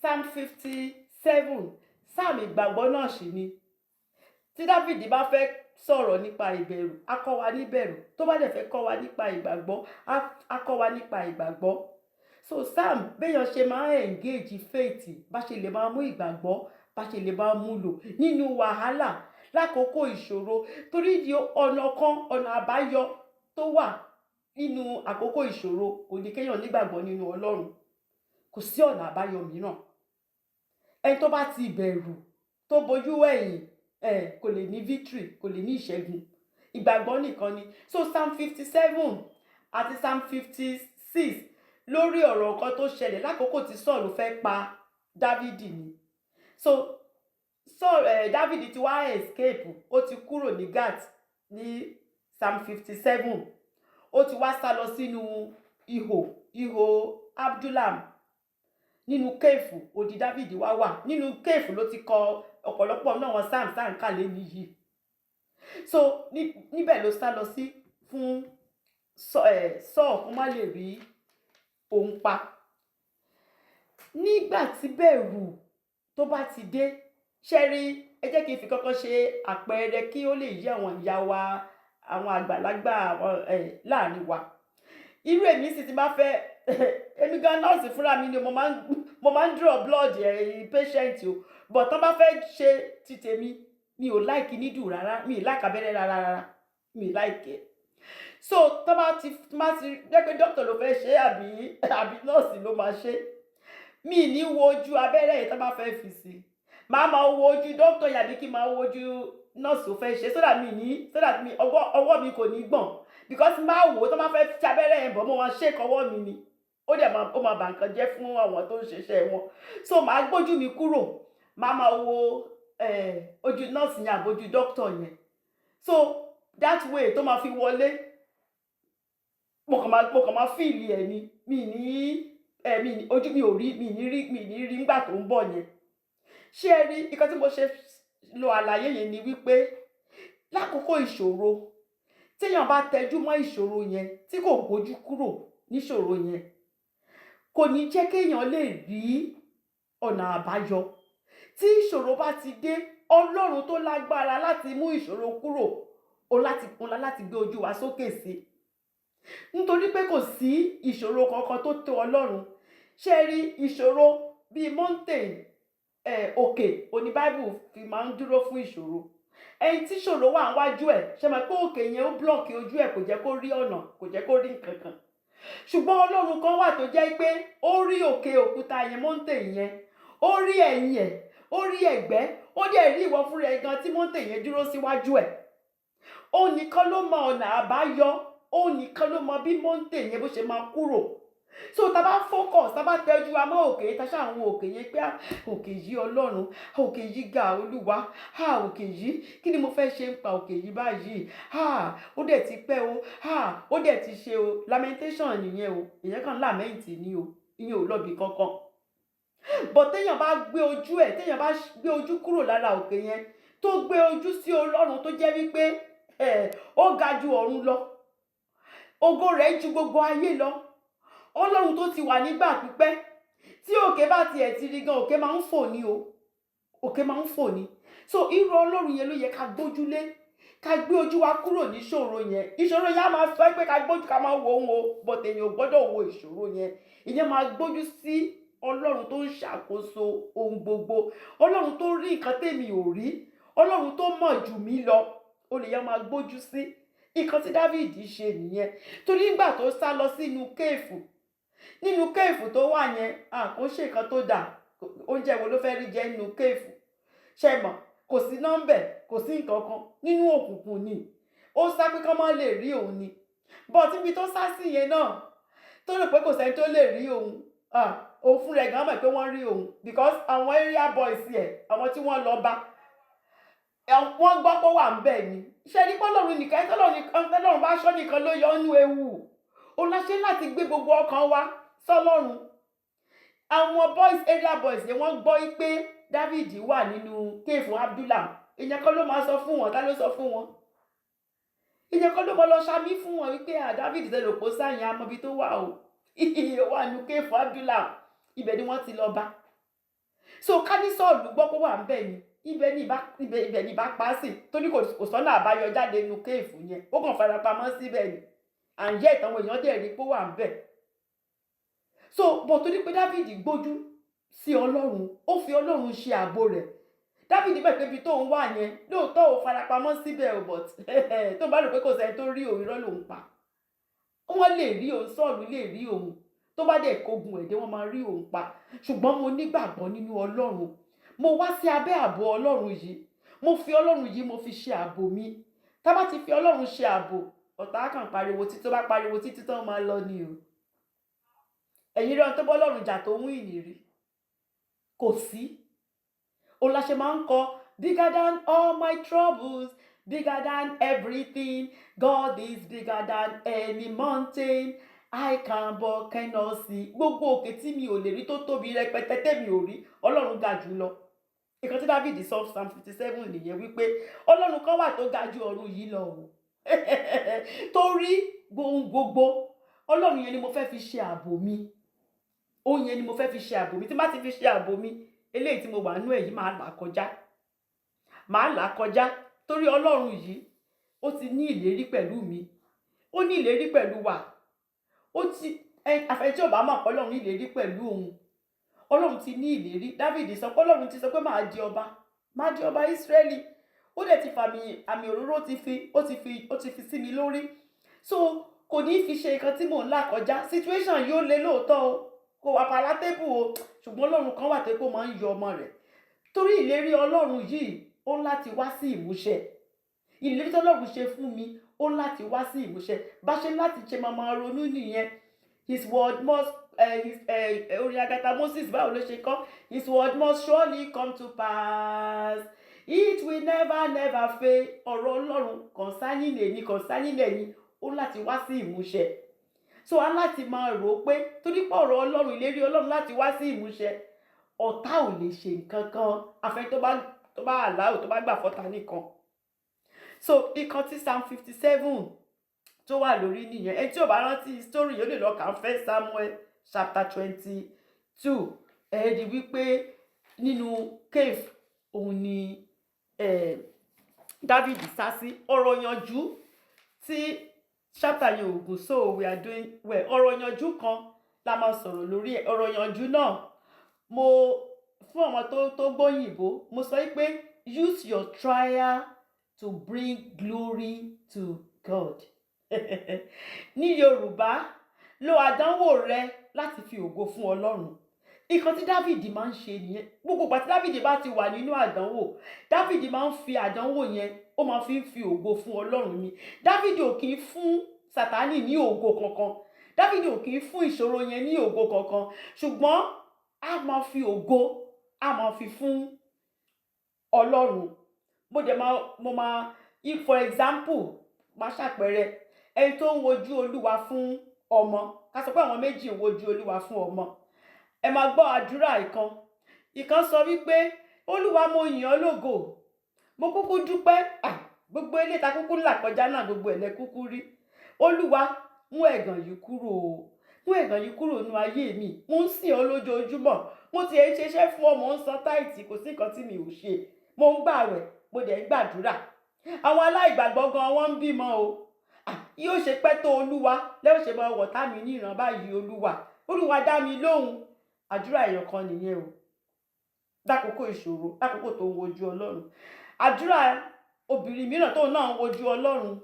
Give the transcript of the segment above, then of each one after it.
Psalm 57, Psalm ìgbàgbọ́ náà sì ni. Tí Dáfídì bá fẹ́ sọ̀rọ̀ nípa ìbẹ̀rù, á kọ́ wa níbẹ̀rù. Tó bá dẹ̀ fẹ́ kọ́ wa nípa ìgbàgbọ́, á kọ́ wa nípa ìgbàgbọ́. So Psalm, béèyàn ṣe máa ń engage faith, bá ṣe lè máa mú ìgbàgbọ́, bá ṣe lè máa mú lò nínú wàhálà, lákòókò ìṣòro, torí di ọ̀nà kan, ọ̀nà àbáyọ tó wà nínú àkókò ìṣòro kò ní kéèyàn nígbàgbọ́ nínú Ọlọ́run. Kò sí ọ̀nà àbáyọ mìíràn. Ẹni tó bá ti bẹ̀rù, tó bojú ẹ̀yìn ẹ̀, kò lè ní victory, kò lè ní ìṣẹ́gun. Ìgbàgbọ́ nìkan ni. So Psalm 57 àti Psalm 56, lórí ọ̀rọ̀ nǹkan tó ṣẹlẹ̀ lákòókò tí Sọ́ọ̀lù fẹ́ pa Dávìdì ni. So Saul, Dávìdì ti wá escape, ó ti kúrò ní Gat ní Psalm 57. Ó ti wá sá lọ sínú ihò Adullam, nínú cave. Odi Dávìdì wá wà nínú cave, ló ti kọ ọ̀pọ̀lọpọ̀ náà wọn psalm sáà ń kà lé nìyí. So níbẹ̀ ló sá lọ sí fún Saul kó má lè rí òun pa. Nígbà tí bẹ̀rù tó bá ti dé, ṣe rí, ẹ jẹ́ kí n fi kọ́kọ́ ṣe àpẹẹrẹ kí ó lè yé àwọn ìyá wa, àwọn àgbàlagbà, àwọn láàrin wa. Irú èmi sì ti máa fẹ́, èmi gan nọ́ọ̀sì fúnra mi ni, mo máa ń draw blood patient o, but tán bá fẹ́ ṣe ti tèmi, mi ò like needle rárá, mi ì like abẹ́rẹ́ rárá rárá, mi ì like ẹ̀. So tán bá ti jẹ́ pé doctor ló fẹ́ ṣe àbí nọ́ọ̀sì ló máa ṣe, mi ní wo ojú abẹ́rẹ́ yìí. Tán bá fẹ́ fi sí, màá máa wo ojú doctor yìí àbí kí n máa wo ojú nọ́ọ̀sì tó fẹ́ ṣe, so that mi ní so that mi ọwọ́ mi kò ní gbọ̀n, because máa wò ó, tó máa fẹ́ fi abẹ́rẹ́ yẹn bọ̀, mo máa shake ọwọ́ mi ni, ó dẹ̀ máa, ó máa bà nǹkan jẹ́ fún àwọn tó ń ṣiṣẹ́ wọn. So màá gbójú mi kúrò, màá máa wo ojú nọ́ọ̀sì yẹn àbójú doctor yẹn. So that way, tó máa fi wọlé, mo kàn máa feel ẹ̀ ni. Mi ní ẹ̀ mi ní ojú mi ò rí, mi ní rí nígbà tó ń bọ̀ yẹn. Ṣé ẹ rí nǹkan tí mo ṣe lo àlàyé yẹn ni wípé lákòókò ìṣòro, téèyàn bá tẹjú mọ́ ìṣòro yẹn, tí kò gbójú kúrò níṣòro yẹn, kò ní jẹ́ kéèyàn lè rí ọ̀nà àbáyọ. Tí ìṣòro bá ti dé, Ọlọ́run tó lágbára láti mú ìṣòro kúrò, ó láti gbé ojú wa sókè sí, nítorí pé kò sí ìṣòro kankan tó tó Ọlọ́run. Ṣé ẹ rí ìṣòro bíi mountain, òkè oní Bible fi máa ń dúró fún ìṣòro. Ẹni tí ìṣòro wà níwájú ẹ̀, ṣe mọ̀ pé òkè yẹn ó block ojú ẹ̀, kò jẹ́ kó rí ọ̀nà, kò jẹ́ kó rí nǹkan kan. Ṣùgbọ́n Ọlọ́run kan wà tó jẹ́ pé ó rí òkè òkúta yẹn, mountain yẹn, ó rí ẹ̀yìn ẹ̀, ó rí ẹ̀gbẹ́, ó dẹ̀ rí ìwọ fúnra ẹ̀ gan tí mountain yẹn dúró síwájú ẹ̀. Òun nìkan ló mọ ọ̀nà àbáyọ, òun nìkan ló mọ bí mountain yẹn bó ṣe máa kúrò. So tá a bá focus, tá a bá tẹ́jú wa mọ́ òkè, tá a ṣáà ń wo òkè yẹn pé, "Ah, òkè yìí, Ọlọ́run, òkè yìí ga, Olúwa. Ah, òkè yìí, kí ni mo fẹ́ ṣe ń pa òkè yìí báyìí? Ah, ó dẹ̀ ti pẹ́ o. Ah, ó dẹ̀ ti ṣe o." Lamentation nìyẹn o. Ìyẹn kàn lament ni o, ìyẹn ò lọ́bi kankan. But téèyàn bá gbé ojú ẹ̀, téèyàn bá gbé ojú kúrò lára òkè yẹn, tó gbé ojú sí Ọlọ́run tó jẹ́ wípé ẹ̀ ó ga ju ọ̀run lọ, ògo rẹ̀ ju gbogbo ayé lọ, Ọlọ́run tó ti wà nígbà pípẹ́, tí òkè bá tiẹ̀ ti rí gan, òkè máa ń fò ní o, òkè máa ń fò ní. So irú Ọlọ́run yẹn ló yẹ ká gbójúlé, ká gbé ojú wa kúrò níṣòro yẹn. Ìṣòro yẹn á máa sọ pé ká gbójú, ká máa wo òun o, but èèyàn ò gbọ́dọ̀ wo ìṣòro yẹn. Ìyẹn máa gbójú sí Ọlọ́run tó ń ṣàkóso ohun gbogbo, Ọlọ́run tó rí nǹkan tèmi ò rí, Ọlọ́run tó mọ̀ jù mí lọ, ó lè yẹ máa gbójú sí. Nǹkan tí Dávìdì ṣe nìyẹn, torí nígbà tó sá lọ sínú cave, nínú cave tó wà yẹn, kò ṣe nǹkan tó dà. Oúnjẹ wo ló fẹ́ rí jẹ nínú cave? Ṣe mọ̀, kò sí nọ́ńbẹ̀, kò sí nǹkan kan, nínú òkùnkùn ni. Ó sá pé kán má lè rí òun ni. But níbi tó sá sí yẹn náà, tó rò pé kò sẹ́ni tó lè rí òun, òun fúnra ẹ̀ gan mọ̀ pé wọ́n rí òun, because àwọn area boys ẹ̀, àwọn tí wọ́n lọ bá, wọ́n gbọ́ pé ó wà ń bẹ̀ ni. Ṣe ní pọ́lọ́run nìkan, tọ́lọ́run bá ṣọ́ nìkan ló yọ nínú ewu. Òun la ṣe láti gbé gbogbo ọkàn wa sọ́lọ́run. Àwọn boys, area boys yẹn, wọ́n gbọ́ pé David wà nínú cave Adullam. Ìyẹn kan ló máa sọ fún wọn. Ta ló sọ fún wọn? Ìyẹn kan ló máa lọ ṣàmì fún wọn wípé, "À, David tẹ lò pó sáyẹn, amọbi tó wà o, ó wà nínú cave Adullam." Ibẹ̀ ni wọ́n ti lọ bá. So ká ní Sọ́ọ̀lù gbọ́ pé ó wà ń bẹ̀ ni, ibẹ̀ ni ìbá pa á sí, torí kò sọ́nà àbáyọ jáde nínú cave yẹn. Ó kàn fara pamọ́ síbẹ̀ ni, and yet àwọn èèyàn dẹ̀ rí pé ó wà ń bẹ̀. So but torí pé Dávìdì gbójú sí Ọlọ́run, ó fi Ọlọ́run ṣe ààbò rẹ̀. Dávìdì bẹ̀ pé ibi tó ń wà yẹn, lóòótọ́ ò farapamọ́ síbẹ̀ o, but tó bá rò pé kò sẹ́ni tó rí òun, irọ́ lòun pa. Wọ́n lè rí òun, Sọ́ọ̀lù lè rí òun. Tó bá dẹ̀ kógun ẹ̀dẹ́, wọ́n máa rí òun pa. Ṣùgbọ́n mo nígbàgbọ́ nínú Ọlọ́run. Mo wá sí abẹ́ ààbò Ọlọ́run yìí. Mo fi Ọlọ́run yìí, mo fi ṣe ààbò mi. Tá bá ti fi Ọlọ́run ṣe ààbò, ọ̀tá kàn pariwo títí, tó bá pariwo títí tán, máa lọ ni o. Ẹ̀yin rí ohun tó bọ́ Ọlọ́run jà tó ń ìnírí? Kò sí. Òun la ṣe máa ń kọ, "Bigger than all my troubles, bigger than everything. God is bigger than any mountain I can but cannot see." Gbogbo òkè tí mi ò lè rí, tó tóbi rẹpẹtẹ tẹ́mi ò rí, Ọlọ́run ga jù lọ. Ìkan tí David sọ, Psalm 57 nìyẹn, wípé Ọlọ́run kan wà tó ga ju ọ̀run yìí lọ o, tó rí gbohun gbogbo. Ọlọ́run yẹn ni mo fẹ́ fi ṣe ààbò mi. Òun yẹn ni mo fẹ́ fi ṣe ààbò mi. Tí má ti fi ṣe ààbò mi, eléyìí tí mo wà nú ẹ̀ yìí, máa là kọjá, máa là kọjá, torí Ọlọ́run yìí, ó ti ní ìlérí pẹ̀lú mi, ó ní ìlérí pẹ̀lú wa. Ó ti àfẹ́ tí ò bá mọ̀ pé Ọlọ́run ní ìlérí pẹ̀lú òun. Ọlọ́run ti ní ìlérí. David sọ pé Ọlọ́run ti sọ pé máa di ọba, máa di ọba Ísírẹ́lì. Ó dẹ̀ ti fàmì àmì òróró, ó ti fi sí mi lórí. So kò ní fi ṣe nǹkan tí mò ń là kọjá. Situation yóò le lóòótọ́ o, kò wà palatable o, ṣùgbọ́n Ọlọ́run kan wà tó kó máa ń yọ ọmọ rẹ̀, torí ìlérí Ọlọ́run yìí, ó ń láti wá sí ìmúṣẹ. Ìlérí tọ́lọ́run ṣe fún mi, ó ń láti wá sí ìmúṣẹ. Bá ṣe láti ṣe máa ronú nìyẹn. His word must his orin Agatha Moses, báwo ló ṣe kọ́? "His word must surely come to pass. It will never, never fail." Ọ̀rọ̀ Ọlọ́run concerning èmi, concerning ẹ̀yin, ó láti wá sí ìmúṣẹ. So a láti máa rò ó pé torí pé ọ̀rọ̀ Ọlọ́run, ìlérí Ọlọ́run láti wá sí ìmúṣẹ, ọ̀tá ò lè ṣe nǹkan kan, àfẹ́ tó bá àláò, tó bá gbà fọ́ta nìkan. So ìkan tí Psalm 57 tó wà lórí nìyẹn. Ẹni tí ò bá rántí story yóò lè lọ kà á, First Samuel chapter 22. Ẹ rí wípé nínú cave òun ni David sá sí. Ọ̀rọ̀ yanjú tí chapter yẹn ò gùn, so we are doing well. Ọ̀rọ̀ yanjú kan la máa sọ̀rọ̀ lórí ẹ̀. Ọ̀rọ̀ yanjú náà, mo fún àwọn tó gbóyìnbó, mo sọ pé, "Use your trial to bring glory to God." Ní Yorùbá, lo àdánwò rẹ láti fi ògo fún Ọlọ́run. Ìkan tí David máa ń ṣe nìyẹn. Gbogbo ìgbà tí David bá ti wà nínú àdánwò, David máa ń fi àdánwò yẹn, ó máa fi ń fi ògo fún Ọlọ́run ni. David ò kì í fún Sátánì ní ògo kankan. David ò kì í fún ìṣòro yẹn ní ògo kankan, ṣùgbọ́n a máa fi ògo, a máa fi fún Ọlọ́run. Mo dẹ̀ máa mo máa if for example, máa ṣàpẹẹrẹ ẹni tó ń wojú Olúwa fún ọmọ. Ká sọ pé àwọn méjì ń wojú Olúwa fún ọmọ. Ẹ máa gbọ́ àdúrà ìkan. Ìkan sọ wípé, "Olúwa, mo yìn ọ́ lógo, mo kúkú dúpẹ́. Ah, gbogbo ilé ta kúkú là kọjá náà, gbogbo ẹ̀ lẹ kúkú rí. Olúwa, mú ẹ̀gàn yìí kúrò o, mú ẹ̀gàn yìí kúrò nínú ayé mi. Mo ń sìn ọ́ lójoojúmọ́, mo ti ẹ̀ ń ṣiṣẹ́ fún ọ, mo ń san tithe, kò sí nǹkan tí mi ò ṣe. Mo ń gbààwẹ̀, mo dẹ̀ ń gbàdúrà. Àwọn aláìgbàgbọ́ gan, wọ́n ń bímọ o. Ah, yóò ṣe pẹ́ tó, Olúwa, lẹ́yìn ṣe máa wọ̀tá mi ní ìran báyìí? Olúwa, Olúwa, dá mi lóhùn." Àdúrà èèyàn kan nìyẹn o, lákòókò ìṣòro, lákòókò tó ń wojú Ọlọ́run. Àdúrà obìnrin mìíràn tóun náà ń wojú Ọlọ́run: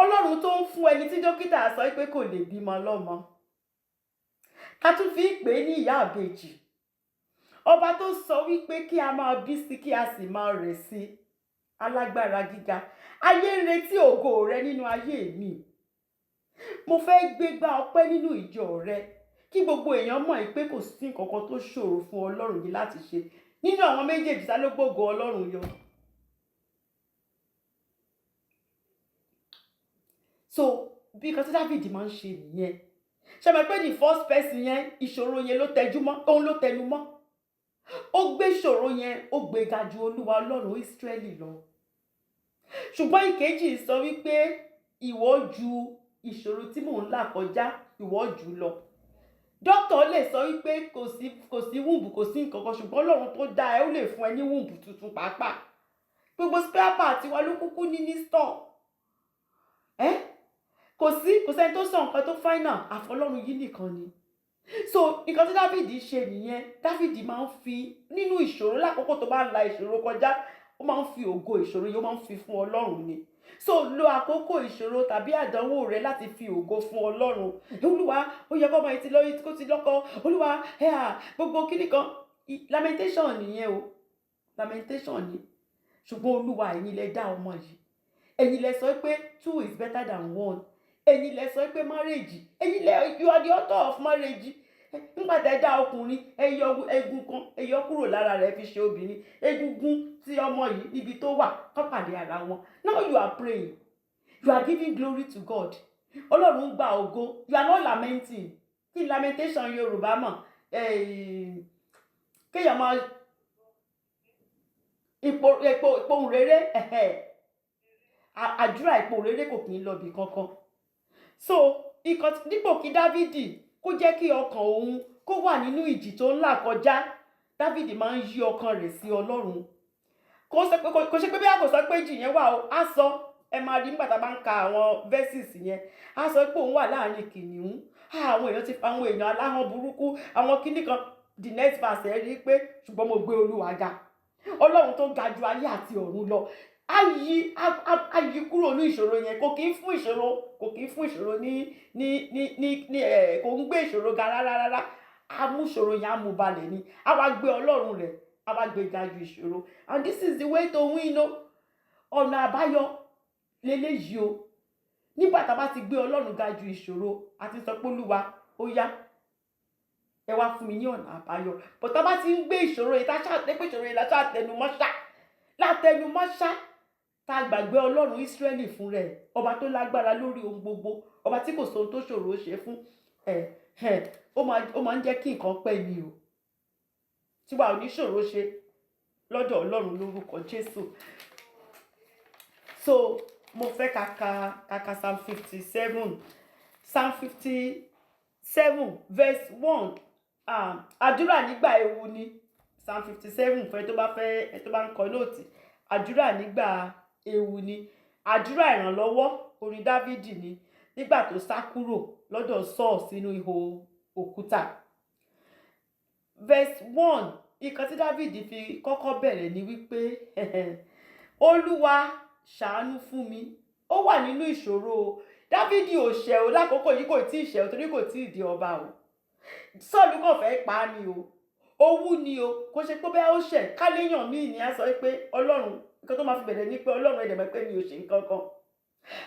"Ọlọ́run tó ń fún ẹni tí dókítà sọ pé kò lè bímọ lọ́mọ, ká tún fi ń pè é ní ìyá àbèjì, ọba tó sọ wípé kí a máa bí sí, kí a sì máa rẹ̀ sí, alágbára gíga, ayé ń retí ògo rẹ nínú ayé mi. Mo fẹ́ gbégbá ọpẹ́ nínú ìjọ rẹ, kí gbogbo èèyàn mọ̀ pé kò sí nǹkan kan tó ṣòro fún Ọlọ́run yìí láti ṣe." Nínú àwọn méjèèjì, ta ló gbógo Ọlọ́run yọ? So bí nǹkan tí David máa ń ṣe nìyẹn. Ṣe mọ̀ pé the first person yẹn, ìṣòro yẹn ló tẹjú mọ́, òun ló tẹnu mọ́. Ó gbé ìṣòro yẹn, ó gbé ga ju Olúwa Ọlọ́run Ísírẹ́lì lọ. Ṣùgbọ́n ìkejì sọ wípé, "Ìwọ ju ìṣòro tí mò ń là kọjá, ìwọ jù lọ. Dókítà lè sọ wípé kò sí womb, kò sí nǹkan kan, ṣùgbọ́n Ọlọ́run tó dá ẹ, ó lè fún ẹ ní womb tuntun pàápàá. Gbogbo spare part wa ló kúkú ní store ẹ. Kò sẹ́ni tó sọ nǹkan tó final, àfọlọ́run yìí nìkan ni. So nǹkan tí Dáfídì ṣe nìyẹn. Dáfídì máa ń fi nínú ìṣòro, lákòókò tó bá ń la ìṣòro kọjá, ó máa ń fi ògo ìṣòro yìí, ó máa ń fi fún Ọlọ́run ni. So lo àkókò ìṣòro tàbí àdánwò rẹ láti fi ògo fún Ọlọ́run. Olúwa, ó yẹ kó ọmọ yìí ti lóyún, kó ti lọ́kọ. Olúwa, ẹ à gbogbo kíní kan. Lamentation nìyẹn o, lamentation ni. Ṣùgbọ́n Olúwa, ẹ̀yin lẹ dá ọmọ yìí, ẹ̀yin lẹ sọ pé two is better than one, ẹ̀yin lẹ sọ pé marriage, ẹ̀yin lẹ, you are the author of marriage. Nígbà tẹ́ dá ọkùnrin, ẹ yọ egun kan, ẹ yọ kúrò lára rẹ̀, fi ṣe obìnrin. Egungun tí ọmọ yìí níbi tó wà kọ́ pàdé ara wọn. Now you are praying, you are giving glory to God. Ọlọ́run gba ògo. You are not lamenting. Kí lamentation Yorùbá mọ̀? Kéèyàn máa ìpò rere, àdúrà ìpò rere kò kì í lọ bì kankan. So ikọ̀ dípò kí Dávìdì kó jẹ́ kí ọkàn òun kó wà nínú ìjì tó ń là kọjá, Dávìdì máa ń yí ọkàn rẹ̀ sí Ọlọ́run. Kò ṣe pé bí a kò sọ pé ìjì yẹn wà o, á sọ. Ẹ máa rí nígbà tá a bá ń ka àwọn verses yẹn, á sọ pé òun wà láàrin kìnìún, àwọn èèyàn ti fa, àwọn èèyàn aláhọ́n burúkú, àwọn kíní kan. The next verse, ẹ rí i pé ṣùgbọ́n mo gbé Olúwa ga, Ọlọ́run tó ga ju ayé àti ọ̀run lọ. Á yí kúrò ní ìṣòro yẹn. Kò kí ń fún ìṣòro, kò kí ń fún ìṣòro ní ẹ, kò ń gbé ìṣòro ga rárá rárá. Á mú ìṣòro yẹn, á mú balẹ̀ ni. Á wá gbé Ọlọ́run rẹ̀, á wá gbé ga ju ìṣòro. And this is the way to win o. Ọ̀nà àbáyọ leléyìí o. Nígbà tá a bá ti gbé Ọlọ́run ga ju ìṣòro, àti sọ pé, "Olúwa, ó yá, ẹ wá fún mi ní ọ̀nà àbáyọ." But tá a bá ti ń gbé ìṣòro yìí, tá a ṣáà pé ìṣòro yìí la tẹnumọ́ ṣá, látẹnumọ́ ṣá, tá a gbàgbé Ọlọ́run Ísírẹ́lì fún rẹ̀, ọba tó lágbára lórí ohun gbogbo, ọba tí kò sóhun tó ṣòro ó ṣe fún ẹ ẹ, ó máa ń jẹ́ kí nǹkan pẹ́ ni o, tí wàá oníṣòro ṣe lọ́dọ̀ Ọlọ́run lórúkọ Jésù. So mo fẹ́ ka Psalm 57, Psalm 57 verse 1. Àdúrà nígbà ewu ni Psalm 57. Fún ẹ tó bá fẹ́, ẹ tó bá ń kọ note, àdúrà nígbà ewu ni, àdúrà ìrànlọ́wọ́. Orin Dávìdì ni nígbà tó sá kúrò lọ́dọ̀ Saul sínú ihò òkúta. Verse 1, nǹkan tí Dávìdì fi kọ́kọ́ bẹ̀rẹ̀ ni wípé, "Olúwa, ṣàánú fún mi." Ó wà nínú ìṣòro o. Dávìdì ò ṣẹ̀ o lákòókò yìí, kò tí ì ṣẹ̀ o, torí kò tí ì di ọba o. Sọ́ọ̀lù kàn fẹ́ pa á ni o, owú ni o. Kò ṣe pé bẹ́ẹ̀ ó ṣẹ̀. Káléyàn míì ní á sọ pé, "Ọlọ́run," nǹkan tó máa fi bẹ̀rẹ̀ ní pé, "Ọlọ́run, ẹ̀dẹ̀ mọ̀ pé mi ò ṣe nǹkan kan.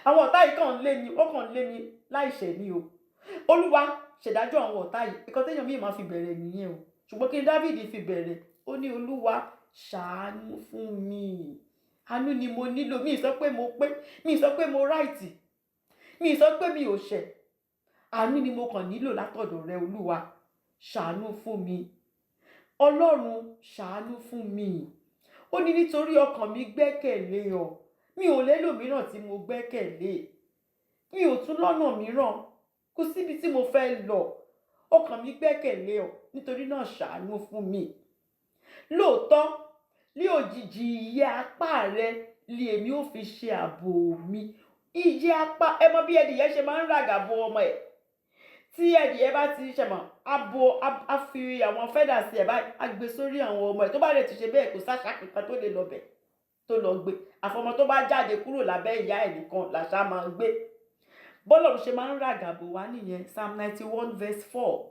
Àwọn ọ̀tá yìí kàn ń lé mi, wọ́n kàn ń lé mi láìṣẹ̀ ni o. Olúwa, ṣèdájọ́ àwọn ọ̀tá yìí." Nǹkan téèyàn míì máa fi bẹ̀rẹ̀ nìyẹn o. Ṣùgbọ́n kí ni Dávìdì fi bẹ̀rẹ̀? Ó ní, "Olúwa, ṣàánú fún mi. Àánú ni mo nílò. Mi ì sọ pé mo pé, mi ì sọ pé mo right, mi ì sọ pé mi ò ṣẹ̀. Àánú ni mo kàn nílò látọ̀dọ̀ rẹ. Olúwa, ṣàánú fún mi. Ọlọ́run, ṣàánú fún mi." Ó ní, "Nítorí ọkàn mi gbẹ́kẹ̀lé ọ. Mi ò lẹ́lòmíràn tí mo gbẹ́kẹ̀lé. Mi ò tún lọ́nà mìíràn. Kò síbi tí mo fẹ́ lọ. Ọkàn mi gbẹ́kẹ̀lé ọ, nítorí náà ṣàánú fún mi. Lóòótọ́, ní òjìji ìyẹ́ apá rẹ li èmi ó fi ṣe ààbò mi." Ìyẹ́ apá, ẹ mọ bí ẹdìyẹ ṣe máa ń ràgà bo ọmọ ẹ̀. Tí ẹdìyẹ bá ti ṣẹ̀mọ̀, á bo, á fi àwọn feather sí ẹ̀ báyìí, á gbé sórí àwọn ọmọ ẹ̀. Tó bá rẹ̀ ti ṣe bẹ́ẹ̀, kò sáṣà kankan tó lè lọ bẹ̀ tó lọ gbé. Àfọmọ tó bá jáde kúrò lábẹ́ ìyá ẹ̀ nìkan làṣà máa ń gbé. Bọ́lọ́run ṣe máa ń ràgà bò wá nìyẹn. Psalm 91 verse 4.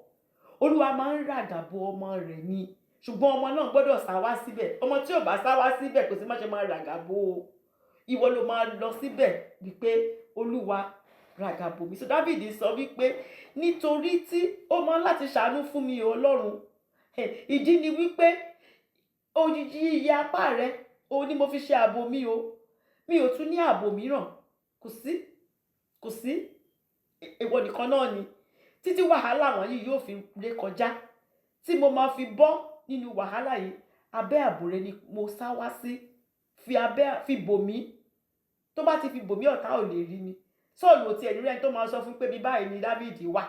Olúwa máa ń ràgà bo ọmọ rẹ̀ ni, ṣùgbọ́n ọmọ náà gbọ́dọ̀ sá wá síbẹ̀. Ọmọ tí ò bá sá wá síbẹ̀, kò sí má ṣe máa ràgà bò ó. Ìwọ ló máa lọ síbẹ̀ wípé, "Olúwa, ràgà bò mí." So David sọ wípé, nítorí tí ó máa láti ṣàánú fún mi, Ọlọ́run. Ìdí ni wípé òjìji ìyẹ́ apá rẹ òun ni mo fi ṣe ààbò mi o. Mi ò tún ní ààbò mìíràn. Kò sí, kò sí. Ìwọ nìkan náà ni, títí wàhálà wọ̀nyí yóò fi ré kọjá, tí mo máa fi bọ́ nínú wàhálà yìí. Abẹ́ ààbò rẹ ni mo sá wá sí. Fi abẹ́ fi bò mí. Tó bá ti fi bò mí, ọ̀tá ò lè rí mi. Sọ́ọ̀lù ò tiẹ̀ ní rẹ́ni tó máa sọ fún pé bí báyìí ni Dávìdì wà.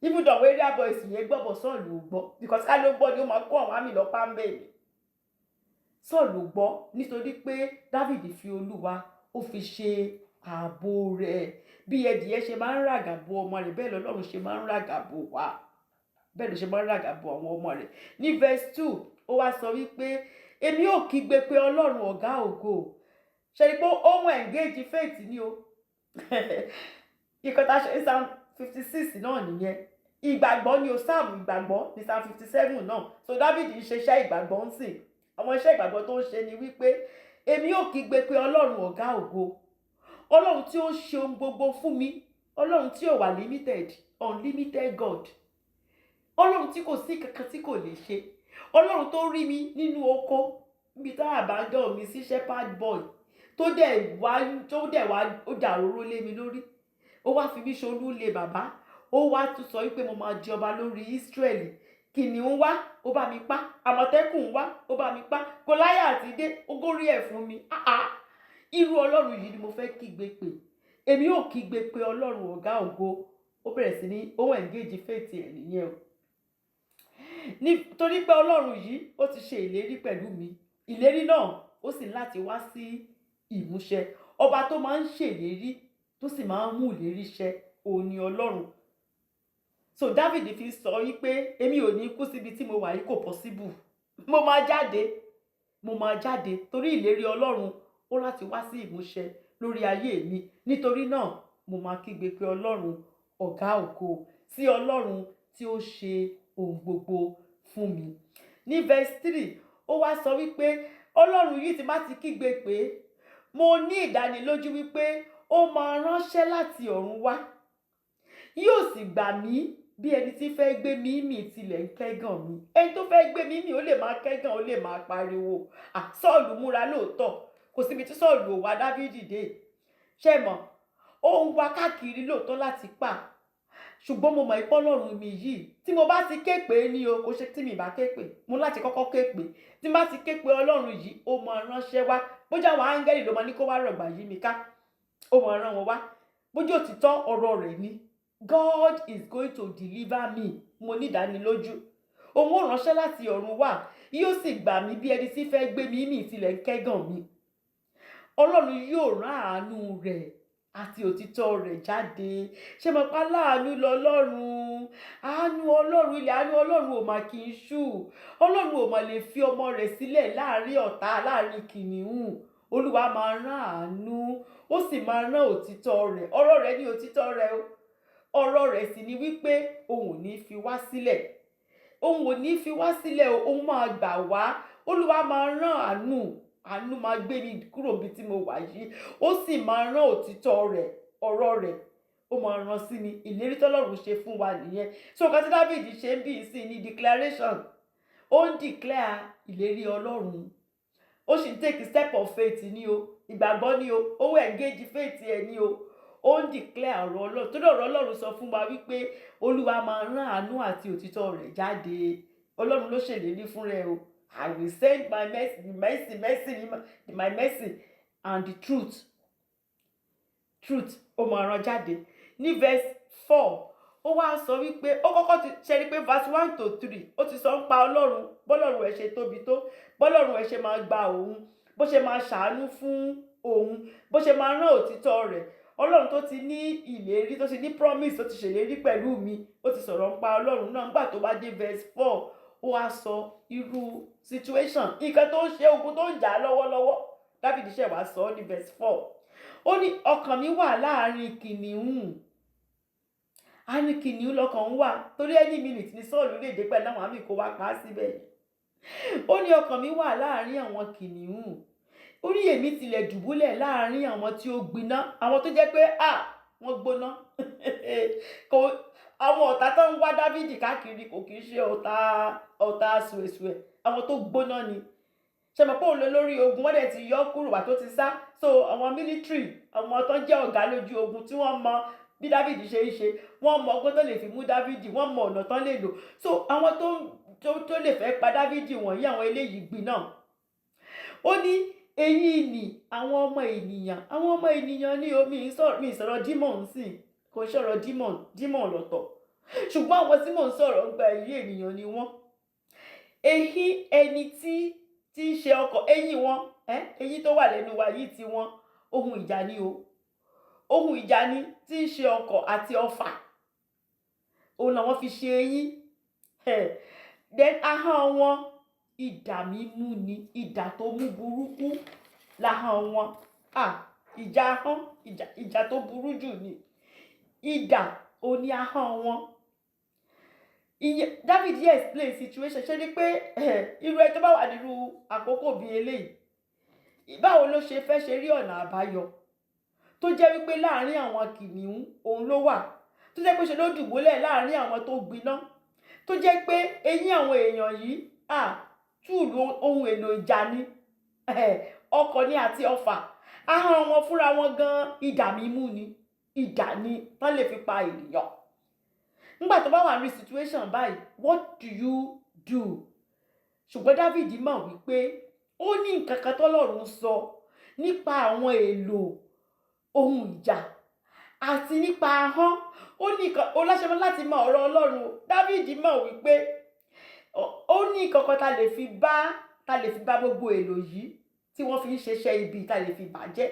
Even though area boys yẹn gbọ́, but Sọ́ọ̀lù ò gbọ́, because ká ló gbọ́ ni, ó máa kó àwọn army lọ pàmbẹ́ ni. Sọ́ọ̀lù gbọ́ nítorí pé David fi Olúwa, ó fi ṣe ààbò rẹ̀. Bí ẹdìyẹ ṣe máa ń ràgà bo ọmọ rẹ̀, bẹ́ẹ̀ lọ́lọ́run ṣe máa ń ràgà bò wá, bẹ́ẹ̀ ló ṣe máa ń ràgà bo àwọn ọmọ rẹ̀. Ní verse 2, ó wá sọ wípé, "Èmi ò kígbe pé Ọlọ́run ọ̀gá ògo." Ṣe ni pé ó ń engage faith ni o. Ìkan tá a ṣe ní Psalm 56 náà nìyẹn. Ìgbàgbọ́ ni o. Psalm ìgbàgbọ́ ní Psalm 57 náà. So David ń ṣe iṣẹ́ ìgbàgbọ́ ń sìn. Àwọn iṣẹ́ ìgbàgbọ́ tó ń ṣe ni wípé, "Èmi ò kígbe pé Ọlọ́run ọ̀gá ògo, Ọlọ́run tí ó ṣe ohun gbogbo fún mi, Ọlọ́run tí ò wà limited, unlimited God, Ọlọ́run tí kò sí kankan tí kò lè ṣe, Ọlọ́run tó rí mi nínú oko níbi tá àbájọ mi sí, shepherd boy, tó dẹ̀ wá ó dà òróró lé mi lórí, ó wá fi mí ṣolú lé bàbá, ó wá tún sọ wípé mo máa di ọba lórí Ísírẹ́lì. Kìnìún wá, ó bá mi pa. Àmọ̀tẹ́kùn wá, ó bá mi pa. Gòláyàtì dé, ó górí ẹ̀ fún mi. Ah ah, irú Ọlọ́run yìí ni mo fẹ́ kígbe pè. Èmi ò kígbe pé Ọlọ́run ọ̀gá ògo." Ó bẹ̀rẹ̀ sí ní ó engage faith ẹ̀ nìyẹn o, nítorí pé Ọlọ́run yìí, ó ti ṣe ìlérí pẹ̀lú mi. Ìlérí náà, ó sì láti wá sí ìmúṣẹ. Ọba tó máa ń ṣèlérí, tó sì máa ń mú ìlérí ṣẹ, òun ni Ọlọ́run. So David fi sọ wípé, "Èmi ò ní kú síbi tí mo wà yìí, kò possible. Mo máa jáde, mo máa jáde, torí ìlérí Ọlọ́run ó láti wá sí ìmúṣẹ lórí ayé mi. Nítorí náà, mo máa kígbe pé Ọlọ́run ọ̀gá ògo, sí Ọlọ́run tí ó ṣe ohun gbogbo fún mi." Ní verse 3, ó wá sọ wípé Ọlọ́run yìí, ti má ti kígbe pé, mo ní ìdánilójú wípé ó máa ránṣẹ́ láti ọ̀run wá, yóò sì gbà mí. Bí ẹni tí fẹ́ gbé mí mì tilẹ̀ ń kẹ́gàn mi, ẹni tó fẹ́ gbé mí mì, ó lè máa kẹ́gàn, ó lè máa pariwo. À, Sọ́ọ̀lù múra lóòótọ́. Kò síbi tí Sọ́ọ̀lù ò wá Dáfídì dé. Ṣé mọ̀, ó ń wá káàkiri lóòótọ́ láti pa, ṣùgbọ́n mo mọ̀ pé Ọlọ́run mi yìí, tí mo bá ti ké pè é ní o, kò ṣe tí mi bá ké pè, mo láti kọ́kọ́ ké pè. Tí n bá ti ké pè Ọlọ́run yìí, ó máa ránṣẹ́ wá. Bójú àwọn áńgẹ́lì ló máa ní kó wá rọ̀gbà yí mi ká, ó máa rán wọn wá. Bójú òtítọ́ ọ̀rọ̀ rẹ̀ ni, God is going to deliver me. Mo ní ìdánilójú, òun ó ránṣẹ́ láti ọ̀run wá, yóò sì gbà mí. Bí ẹni tí fẹ́ gbé mi mì tilẹ̀ ń kẹ́gàn mi, Ọlọ́run yóò rán àánú rẹ̀ àti òtítọ́ rẹ̀ jáde. Ṣé mo pa láàánú lọ́lọ́run? Àánú Ọlọ́run, ilẹ̀ àánú Ọlọ́run ò mà kì í ṣú. Ọlọ́run ò mà lè fi ọmọ rẹ̀ sílẹ̀ láàrin ọ̀tá, láàrin kìnìún. Olúwa máa rán àánú, ó sì máa rán òtítọ́ rẹ̀. Ọ̀rọ̀ rẹ̀ ní òtítọ́ rẹ̀ o. Ọ̀rọ̀ rẹ̀ sì ni wípé òun ò ní fi wá sílẹ̀, òun ò ní fi wá sílẹ̀ o, òun máa gbà wá. Olúwa máa rán àánú, àánú máa gbé mi kúrò níbi tí mo wà yìí, ó sì máa rán òtítọ́ rẹ̀, ọ̀rọ̀ rẹ̀, ó máa rán sí mi. Ìlérí tọ́lọ́run ṣe fún wa nìyẹn. So nǹkan tí David ṣe ń bí sí ní declaration. Ó ń declare ìlérí Ọlọ́run, ó sì ń take step of faith ní o. Ìgbàgbọ́ ní o. Ó ń engage faith ẹ̀ ní o. Ó ń declare ọ̀rọ̀ Ọlọ́run, torí ọ̀rọ̀ Ọlọ́run sọ fún wa wípé Olúwa máa rán àánú àti òtítọ́ rẹ̀ jáde. Ọlọ́run ló ṣèlérí fún rẹ o. "I will send my mercy, mercy, mercy, my mercy and the truth." Truth, ó máa rán jáde. Ní verse 4, ó wá sọ wípé, ó kọ́kọ́ ti ṣe ni pé verse 1 to 3, ó ti sọ ń pa Ọlọ́run, bọ́lọ́run ẹ̀ ṣe tóbi tó, bọ́lọ́run ẹ̀ ṣe máa gba òun, bó ṣe máa ṣàánú fún òun, bó ṣe máa rán òtítọ́ rẹ̀. Ọlọ́run tó ti ní ìlérí, tó ti ní promise, tó ti ṣèlérí pẹ̀lú mi, ó ti sọ̀rọ̀ ń pa Ọlọ́run náà. Nígbà tó bá dé verse 4, ó wá sọ irú situation, nǹkan tó ń ṣe, ogun tó ń jà á lọ́wọ́lọ́wọ́. Dáfídì ṣẹ̀ wá sọ ọ́ ní verse 4. Ó ní, "Ọkàn mi wà láàrin kìnìún." Àárín kìnìún lọkàn ń wà, torí any minute ni Sọ́ọ̀lù lè dé pẹ̀lú àwọn army kó wá pa á síbẹ̀ yìí. Ó ní, "Ọkàn mi wà láàrin àwọn kìnìún." Ó ní, "Èmi tilẹ̀ dùbúlẹ̀ láàrin àwọn tí ó gbiná," àwọn tó jẹ́ pé à wọ́n gbóná. Kò àwọn ọ̀tá tó ń wá Dáfídì káàkiri, kò kì í ṣe ọ̀tá sùẹ̀sùẹ̀, àwọn tó gbóná ni. Ṣe mọ̀ pé òun ló lórí ogun, wọ́n dẹ̀ ti yọ kúrò wá tó ti sá. So àwọn military, àwọn tó ń jẹ́ ọ̀gá lójú ogun, tí wọ́n mọ bí Dáfídì ṣe ń ṣe, wọ́n mọ ọgbọ́n tó lè fi mú Dáfídì, wọ́n mọ ọ̀nà tán lè lò. So àwọn tó lè fẹ́ pa Dáfídì wọ̀nyí, àwọn eléyìí gbiná. Ó ní, "Èyí ni àwọn ọmọ ènìyàn." Àwọn ọmọ ènìyàn ní omi mi ìsọ̀rọ̀ demon sí, kò ń sọ̀rọ̀ demon, demon lọ́tọ̀. Ṣùgbọ́n àwọn tí mò ń sọ̀rọ̀ ń gba èyí, ènìyàn ni wọ́n. Eyín ẹni tí ń ṣe ọkọ̀, eyín wọn, eyín tó wà lẹ́nu wa yìí, tí wọ́n, ohun ìjà ni o. Ohun ìjà ni tí ń ṣe ọkọ̀ àti ọfà. Òun làwọn fi ṣe eyín. Then ahọ́n wọn, idà mímú ni, idà tó mú burúkú lahọ́n wọn. Ah, ìjà ahọ́n, ìjà tó burú jù ni. Idà òní ahọ́n wọn. Ìyẹn David yẹ explain situation. Ṣe ni pé irú ẹ tó bá wà nínú àkókò bíi eléyìí, báwo ló ṣe fẹ́ ṣe rí ọ̀nà àbáyọ, tó jẹ́ wípé láàárín àwọn kìnìún òun ló wà, tó jẹ́ pé ṣe ló dùbúlẹ̀ láàárín àwọn tó gbiná, tó jẹ́ pé eyín àwọn èèyàn yìí, ah, túùlù ohun èlò ìjà ni, ọkọ̀ ni àti ọfà. Ahọ́n wọn fúnra wọn gan, idà mímú ni, idà ni tán lè fi pa ènìyàn. Nígbà tó bá wà ní situation báyìí, what do you do? Ṣùgbọ́n David mọ̀ wípé ó ní nǹkan kan tọ́lọ́run sọ nípa àwọn èlò ohun ìjà àti nípa ahọ́n. Ó ní nǹkan ó láṣẹ láti mọ ọ̀rọ̀ Ọlọ́run o. David mọ̀ wípé ó ní nǹkan kan tá lè fi bá gbogbo èlò yìí tí wọ́n fi ń ṣiṣẹ́ ibi, tá lè fi bàjẹ́.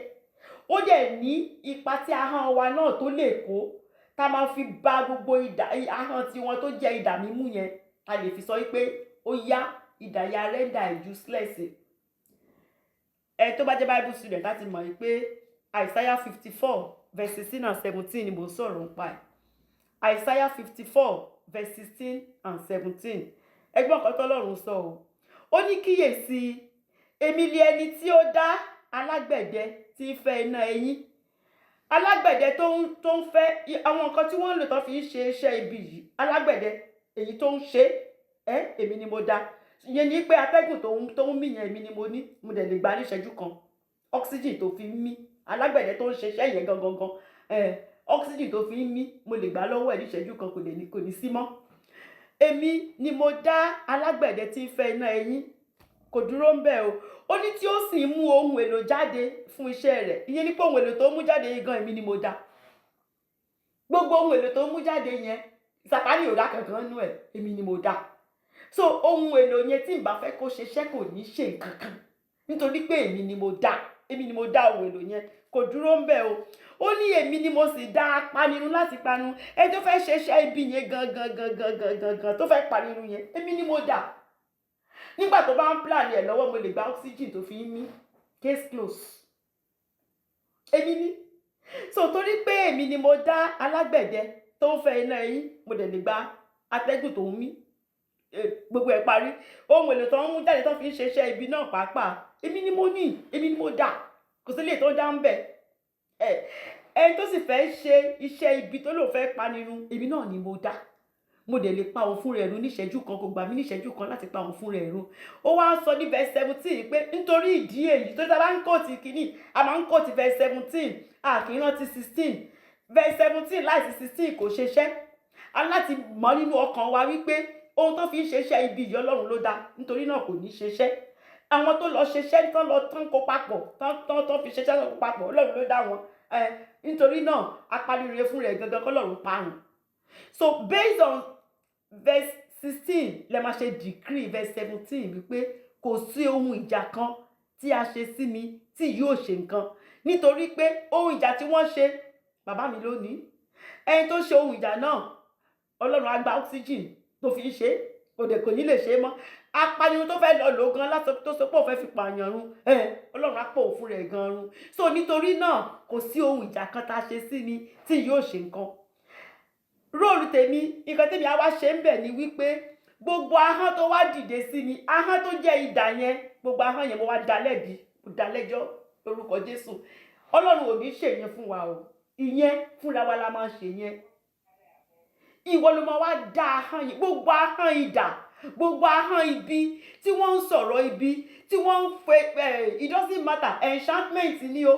Ó dẹ̀ ní ipa tí ahọ́n wa náà tó lè kó, tá máa fi ba gbogbo idà ahọ́n tiwọn tó jẹ́ idà mímú yẹn, tá lè fi sọ wípé ó yá, idà ya render useless. Ẹ tó bá jẹ́ Bible student láti mọ̀ wípé Isaiah 54 verse 16 and 17 ni mò ń sọ̀rọ̀ nípa ẹ̀. Isaiah 54 verse 16 and 17. Ẹgbọ́n kan tọ́lọ́run sọ o. Ó ní, "Kíyèsí, èmi lé ẹni tí ó dá alágbẹ̀dẹ tí ń fẹ́ iná eyín." Alágbẹ̀dẹ tó ń fẹ́ àwọn nǹkan tí wọ́n ń lò tó fi ń ṣe iṣẹ́ ibi yìí, alágbẹ̀dẹ èyí tó ń ṣe ẹ́, èmi ni mo dá. Ìyẹn ni pé atẹ́gùn tó ń mí yẹn, èmi ni mo ní. Mo dẹ̀ lè gbà ní ìṣẹ́jú kan, oxygen tó fi ń mí. Alágbẹ̀dẹ tó ń ṣe iṣẹ́ yẹn gangan gan, oxygen tó fi ń mí, mo lè gbà lọ́wọ́ ẹ̀ ní ìṣẹ́jú kan, kò lè ní, kò ní sí mọ́. Èmi ni mo dá alágbẹ̀dẹ tí ń fẹ́ iná eyín. Kò dúró ń bẹ̀ o. Ó ní tí ó sì ń mú ohun èlò jáde fún iṣẹ́ rẹ̀. Ìyẹn ni pé ohun èlò tó mú jáde yìí gan, èmi ni mo dá. Gbogbo ohun èlò tó mú jáde yẹn, Sàtánì ò dá kankan nú ẹ̀, èmi ni mo dá. So ohun èlò yẹn, tí n bá fẹ́ kó ṣiṣẹ́, kò ní ṣe nǹkan kan, nítorí pé èmi ni mo dá, èmi ni mo dá ohun èlò yẹn. Kò dúró ń bẹ̀ o. Ó ní èmi ni mo sì dá apanirun láti parun. Ẹni tó fẹ́ ṣiṣẹ́ ibi yẹn gangan gangan gangan gan, tó fẹ́ panirun yẹn, èmi ni mo dá. Nígbà tó bá ń plan ẹ̀ lọ́wọ́, mo lè gba oxygen tó fi ń mí. Case close. Èmi ni. So torí pé èmi ni mo dá alágbẹ̀dẹ tó ń fẹ́ iná eyín, mo dẹ̀ lè gba atẹ́gùn tó ń mí, gbogbo ẹ̀ parí. Ohun èlò tó ń mú jáde tó fi ń ṣe iṣẹ́ ibi náà pàápàá, èmi ni mo ní, èmi ni mo dá. Kò sí lè tó dá ń bẹ̀ ẹ. Ẹni tó sì fẹ́ ṣe iṣẹ́ ibi, tó lòun fẹ́ panirun, èmi náà ni mo dá. Mo dẹ̀ lè pa òun fún rẹ̀ run níṣẹ́jú kan. Kò gbà mí níṣẹ́jú kan láti pa òun fún rẹ̀ run. Ó wá ń sọ ní verse 17 pé nítorí ìdí èyí tó tá a bá ń quote kínní, a máa ń quote verse 17, a kì í rántí 16. Verse 17 láìsí 16 kò ṣeṣẹ́. A láti mọ̀ nínú ọkàn wa wípé ohun tó fi ń ṣeṣẹ́ ibi yìí, Ọlọ́run ló dá, nítorí náà kò ní ṣeṣẹ́. Àwọn tó lọ ṣiṣẹ́ tán, lọ tán, kó papọ̀ tán tán tán fi ṣiṣẹ́ tán, kó papọ̀, Ọlọ́run ló dá wọn ẹ. Nítorí náà, apanirun fún rẹ̀ gangan kọ́lọ́run parun. So based on verse 16 lẹ máa ṣe decree verse 17 wípé kò sí ohun ìjà kan tí a ṣe sí mi tí yóò ṣe nǹkan, nítorí pé ohun ìjà tí wọ́n ṣe, bàbá mi ló ní. Ẹni tó ṣe ohun ìjà náà, Ọlọ́run á gba oxygen tó fi ń ṣe, kò dẹ̀ kò ní lè ṣe é mọ́. Apanirun tó fẹ́ lọ lò gan láti tó sọ pé òun fẹ́ fi pààyàn run, Ọlọ́run á pò òun fún rẹ̀ gan run. So nítorí náà, kò sí ohun ìjà kan tá a ṣe sí mi tí yóò ṣe nǹkan. Role tèmi, nǹkan tèmi á wá ṣe ń bẹ̀ ni wípé gbogbo ahọ́n tó wá dìde sí mi, ahọ́n tó jẹ́ idà yẹn, gbogbo ahọ́n yẹn, mo wá dá lẹ́bi, mo dá lẹ́jọ́ lórúkọ Jésù. Ọlọ́run ò ní ṣe yẹn fún wa o. Ìyẹn fúnra wa la máa ṣe yẹn. Ìwọ ló máa wá dá ahọ́n yẹn, gbogbo ahọ́n idà, gbogbo ahọ́n ibi tí wọ́n ń sọ̀rọ̀ ibi, tí wọ́n ń fẹ́ ẹ̀. It doesn't matter, enchantment ni o,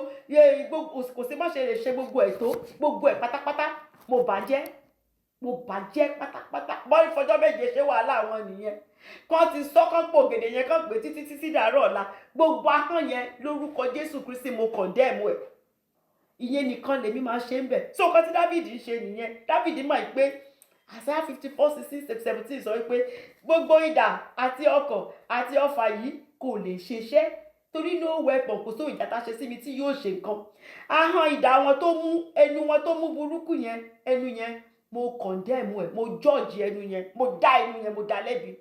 kò sí má ṣe lè ṣe gbogbo ẹ̀ tó, gbogbo ẹ̀ pátápátá, mo bàjẹ́, mo bàjẹ́ pátápátá. Bọ́ọ̀lù fọjọ́ 7 ṣé wàhálà wọn nìyẹn. Kán ti sọ́kàn pò gèdè yẹn, kán pé títí títí dàárọ̀ ọ̀la, gbogbo ahọ́n yẹn, lórúkọ Jésù Kristi, mo condemn ẹ̀. Ìyẹn nìkan lèmi máa ṣe ń bẹ̀. So nǹkan tí David ń ṣe nìyẹn. David mọ̀ pé Isaiah 54, 16, 17 sọ wípé gbogbo idà àti ọ̀kọ̀ àti ọfà yìí kò lè ṣiṣẹ́, torí no weapon, kò sóhun ìjà tá a ṣe sí mi tí yóò ṣe nǹkan. Ahọ́n idà wọn tó mú, ẹnu wọn tó mú burúkú yẹn, ẹnu yẹn, mo condemn ẹ, mo judge ẹnu yẹn, mo dá ẹnu yẹn, mo dá lẹ́bi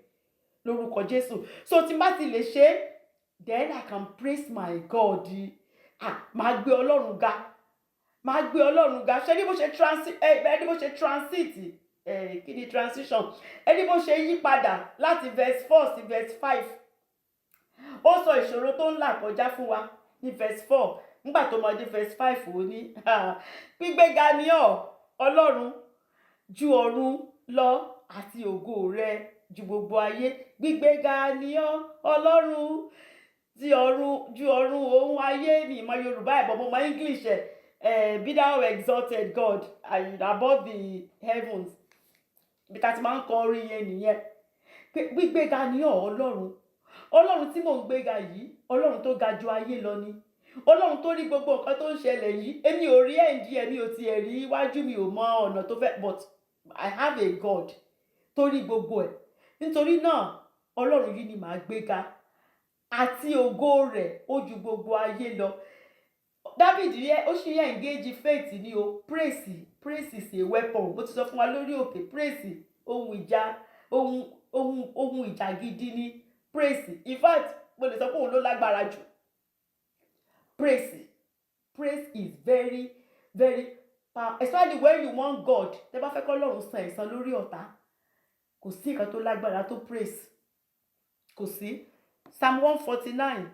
lórúkọ Jésù. So tí n bá ti lè ṣe é, then I can praise my God. Ah, máa gbé Ọlọ́run ga, máa gbé Ọlọ́run ga. Ṣé ní bó ṣe transit ẹ, ní bó ṣe transit ẹ, kí ni transition ẹ, ní bó ṣe yí padà láti verse 4 sí verse 5? Ó sọ ìṣòro tó ń là kọjá fún wa ní verse 4. Nígbà tó máa dé verse 5, ó ní, "Gbígbéga ni ọ́, Ọlọ́run, ju ọ̀run lọ, àti ògo rẹ ju gbogbo ayé. Gbígbéga ni ọ́, Ọlọ́run, ti ọ̀run ju ọ̀run òun ayé." Mi ìmọ̀ Yorùbá ẹ̀ bọ̀, mo mọ English ẹ̀. "Be thou exalted, God, and above the heavens." Ibi tá a ti máa ń kọ orin yẹn nìyẹn, pé gbígbéga ni ọ́, Ọlọ́run. Ọlọ́run tí mò ń gbéga yìí, Ọlọ́run tó ga ju ayé lọ ni, Ọlọ́run tó rí gbogbo nǹkan tó ń ṣẹlẹ̀ yìí. Èmi ò rí end, èmi ò tiẹ̀ rí iwájú, mi ò mọ ọ̀nà tó fẹ́, but I have a God tó rí gbogbo ẹ̀. Nítorí náà, Ọlọ́run yìí ni màá gbéga, àti ògo rẹ̀ ó ju gbogbo ayé lọ. David yẹ, ó sì yẹ engage faith ni o. Praise, praise is a weapon. Mo ti sọ fún wa lórí òkè, praise, ohun ìjà, ohun ìjà gidi ni praise. In fact, mo lè sọ pé òun ló lágbára jù. Praise, praise is very, very power, especially when you want God. Tẹ́ bá fẹ́ kọ́ Ọlọ́run san ẹ̀san lórí ọ̀tá, kò sí nǹkan tó lágbára tó praise, kò sí. Psalm 149,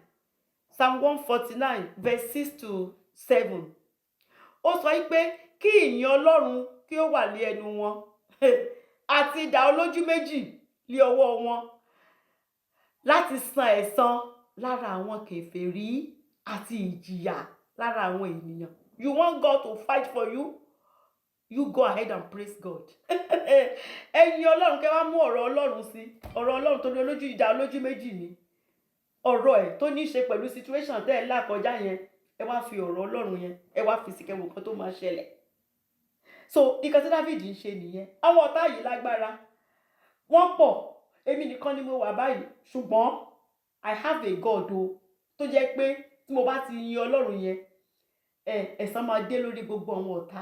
Psalm 149 verse 6 to 7, ó sọ pé kí ìyìn Ọlọ́run kí ó wà lé ẹnu wọn, àti idà olójú méjì lé ọwọ́ wọn, láti san ẹ̀san lára àwọn kèfèrí àti ìjìyà lára àwọn ènìyàn. You want God to fight for you? You go ahead and praise God. Ẹ̀yin Ọlọ́run, kẹ́ wá mú ọ̀rọ̀ Ọlọ́run sí. Ọ̀rọ̀ Ọlọ́run tó ní olójú, idà olójú méjì ni ọ̀rọ̀ ẹ̀, tó ní í ṣe pẹ̀lú situation tẹ́ ẹ là kọjá yẹn. Ẹ wá fi ọ̀rọ̀ Ọlọ́run yẹn, ẹ wá fi sí, kẹwò kan tó máa ṣẹlẹ̀. So nǹkan tí David ń ṣe nìyẹn. Àwọn ọ̀tá yìí lágbára, wọ́n pọ̀, èmi nìkan ni mo wà báyìí, ṣùgbọ́n I have a God o, tó jẹ́ pé tí mo bá ti yin Ọlọ́run yẹn, ẹ ẹ̀san máa dé lórí gbogbo àwọn ọ̀tá.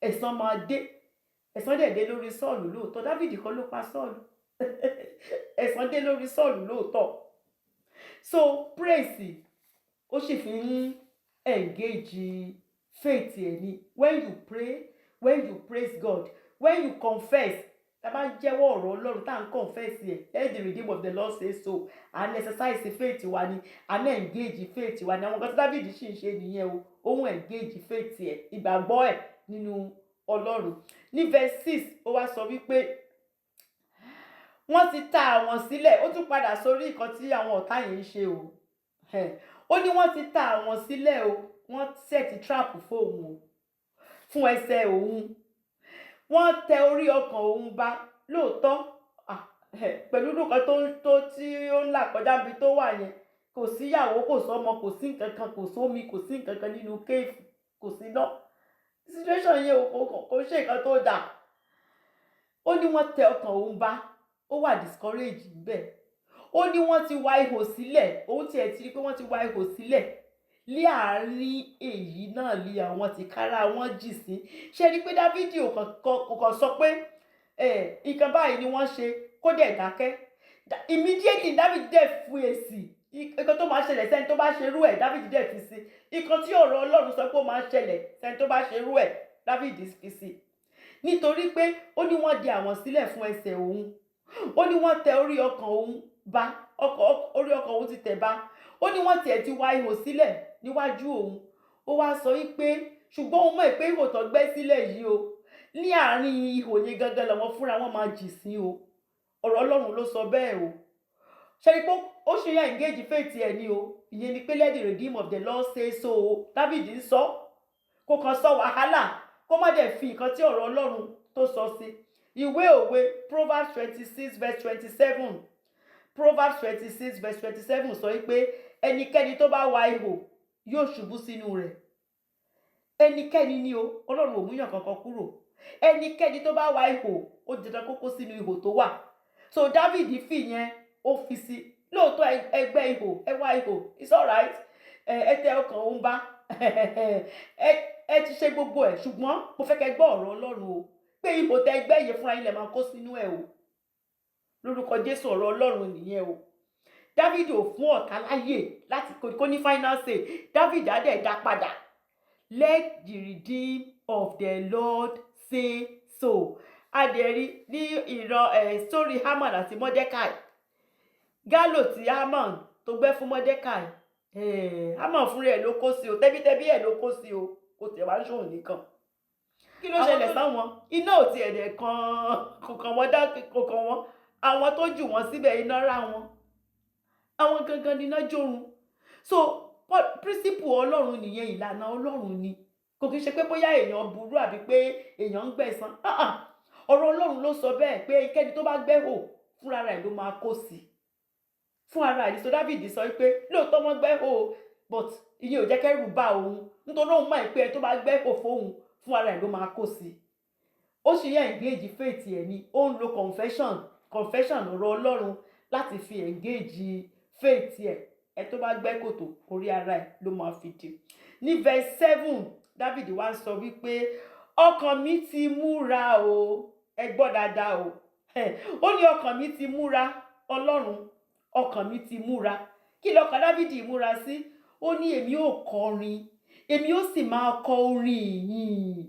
Ẹ̀san máa dé. Ẹ̀san dẹ̀ dé lórí Sọ́ọ̀lù lóòótọ́. David kọ́ ló pa Sọ́ọ̀lù. Ẹ̀san dé lórí Sọ́ọ̀lù lóòótọ́. So praise, ó sì fi ń engage faith ẹ̀ ni. When you pray, when you praise God, when you confess, tá a bá ń jẹ́wọ́ ọ̀rọ̀ Ọlọ́run, tá à ń confess ẹ̀, "Let the redeemed of the Lord say so," à ń exercise faith wa ni, à ń engage faith wa ni. Àwọn nǹkan tí David sì ń ṣe nìyẹn o. Òun engage faith ẹ̀, ìgbàgbọ́ ẹ̀ nínú Ọlọ́run. Ní verse 6, ó wá sọ wípé wọ́n ti ta àwọn sílẹ̀. Ó tún padà sórí nǹkan tí àwọn ọ̀tá yìí ń ṣe o. Ó ní wọ́n ti ta àwọn sílẹ̀ o, wọ́n set trap fóun o, fún ẹsẹ̀ òun, wọ́n tẹ orí ọkàn òun ba. Lóòótọ́, pẹ̀lú nǹkan tó tí ó ń là kọjá níbi tó wà yẹn, kò síyàwó, kò sọ́mọ, kò sí nǹkan kan, kò sómi, kò sí nǹkan kan nínú cave, kò sí iná. Situation yẹn kò ṣe nǹkan tó dáa. Ó ní wọ́n tẹ ọkàn òun ba, ó wà discourage bẹ́ẹ̀. Ó ní wọ́n ti wá ihò sílẹ̀. Òun tiẹ̀ ti rí pé wọ́n ti wá ihò sílẹ̀ ní àárín èyí náà lé àwọn tìkára wọn jì sí. Ṣe rí i pé Dávidi ò kàn sọ pé nǹkan báyìí ni wọ́n ṣe, kó dẹ̀ dákẹ́? Immediately, David dẹ̀ fún èsì. Nǹkan tó máa ṣẹlẹ̀ sẹ́ni tó bá ṣerú ẹ̀, David dẹ̀ fi sí. Nǹkan tí ọ̀rọ̀ Ọlọ́run sọ pé ó máa ṣẹlẹ̀ sẹ́ni tó bá ṣerú ẹ̀, David fi sí, nítorí pé ó ní wọ́n di àwọn sílẹ̀ fún ẹsẹ̀ òun. Ó ní wọ́n tẹ orí ọkàn òun ba, orí ọkàn òun ti tẹ̀ ba. Ó ní wọ́n tiẹ̀ ti wá ihò sílẹ̀ níwájú òun. Ó wá sọ wípé ṣùgbọ́n òun mọ̀ pé ihò tó gbẹ́ sílẹ̀ yìí o, ní àárín ihò yẹn gangan làwọn fúnra wọn máa jì sí o. Ọ̀rọ̀ Ọlọ́run ló sọ bẹ́ẹ̀ o. Ṣe ni pé ó ṣe yẹn engage faith ẹ̀ ni o. Ìyẹn ni pé "Let the redeemed of the Lord say so" o. David ń sọ, kó kàn sọ wàhálà, kó má dẹ̀ fi nǹkan tí ọ̀rọ̀ Ọlọ́run tó sọ sí. Ìwé Òwe, Proverbs 26 verse 27, Proverbs 26 verse 27 sọ wípé ẹnikẹ́ni tó bá wa ihò yóò ṣubú sínú rẹ̀. Ẹnikẹ́ni ni o. Ọlọ́run ò múyàn kankan kúrò. Ẹnikẹ́ni tó bá wa ihò, ó di dandan kó kó sínú ihò tó wà. So David fi yẹn, ó fi sí lóòótọ́. Ẹgbẹ́ ihò, ẹ wá ihò, it's alright. Ẹ tẹ ọkàn òun bá ẹ ti ṣe gbogbo ẹ̀, ṣùgbọ́n mo fẹ́ kẹ́ gbọ́ ọ̀rọ̀ Ọlọ́run o, pé ihò tẹ ẹgbẹ́ yẹn, fúnra yín lẹ máa kó sínú ẹ̀ o, lórúkọ Jésù. Ọ̀rọ̀ Ọlọ́run nìyẹn o. David ò fún ọ̀tá láyè láti kó ní final say. David á dẹ̀ dá padà. "Let the redeemed of the Lord say so." Adẹ̀rí ní ìran ẹ̀, sórí Haman àti Mordecai, gallows tí Haman tó gbẹ́ fún Mordecai, Haman fúnra ẹ̀ ló kó sí o, tẹ́bítẹ́bí ẹ̀ ló kó sí o, kò tẹ̀ wá ṣòun nìkan. Kí ló ṣẹlẹ̀ sáwọn? Iná ò tiẹ̀ dẹ̀ kan, kò kàn wọ́n dá, kò kàn wọ́n. Àwọn tó jù wọ́n síbẹ̀, iná rá wọn, àwọn gangan ni iná jórun. So principle Ọlọ́run nìyẹn, ìlànà Ọlọ́run ni. Kò kí n ṣe pé bóyá èèyàn burú àbí pé èèyàn ń gbẹ̀san. Ah, ah. Ọ̀rọ̀ Ọlọ́run ló sọ bẹ́ẹ̀ pé ẹnikẹ́ni tó bá gbẹ́hò, fúnra rẹ̀ ló máa kó sí, fún ara ẹ̀. So David sọ pé lóòótọ́ wọ́n gbẹ́hò, but ìyẹn ò jẹ́ kẹ́rù bá òun, nítorí òun mọ̀ pé ẹni tó bá gbẹ́hò fóun, fún ara ẹ̀ ló máa kó sí. Ó sì yẹ engage faith ẹ̀ ni. Ó ń lo confession ọ̀rọ̀ Ọlọ́run láti fi engage faith ẹ̀. Ẹ tó bá gbẹ́ kòtò, orí ara ẹ̀ ló máa fi dì. Ní verse 7, David wá sọ wípé, "Ọkàn mi ti múra o." Ẹ gbọ́ dáadáa o. Ó ní, "Ọkàn mi ti múra, Ọlọ́run, ọkàn mi ti múra." Kí lọkàn David múra sí? Ó ní, "Èmi ò kọrin, èmi ó sì máa kọ orin ìyìn."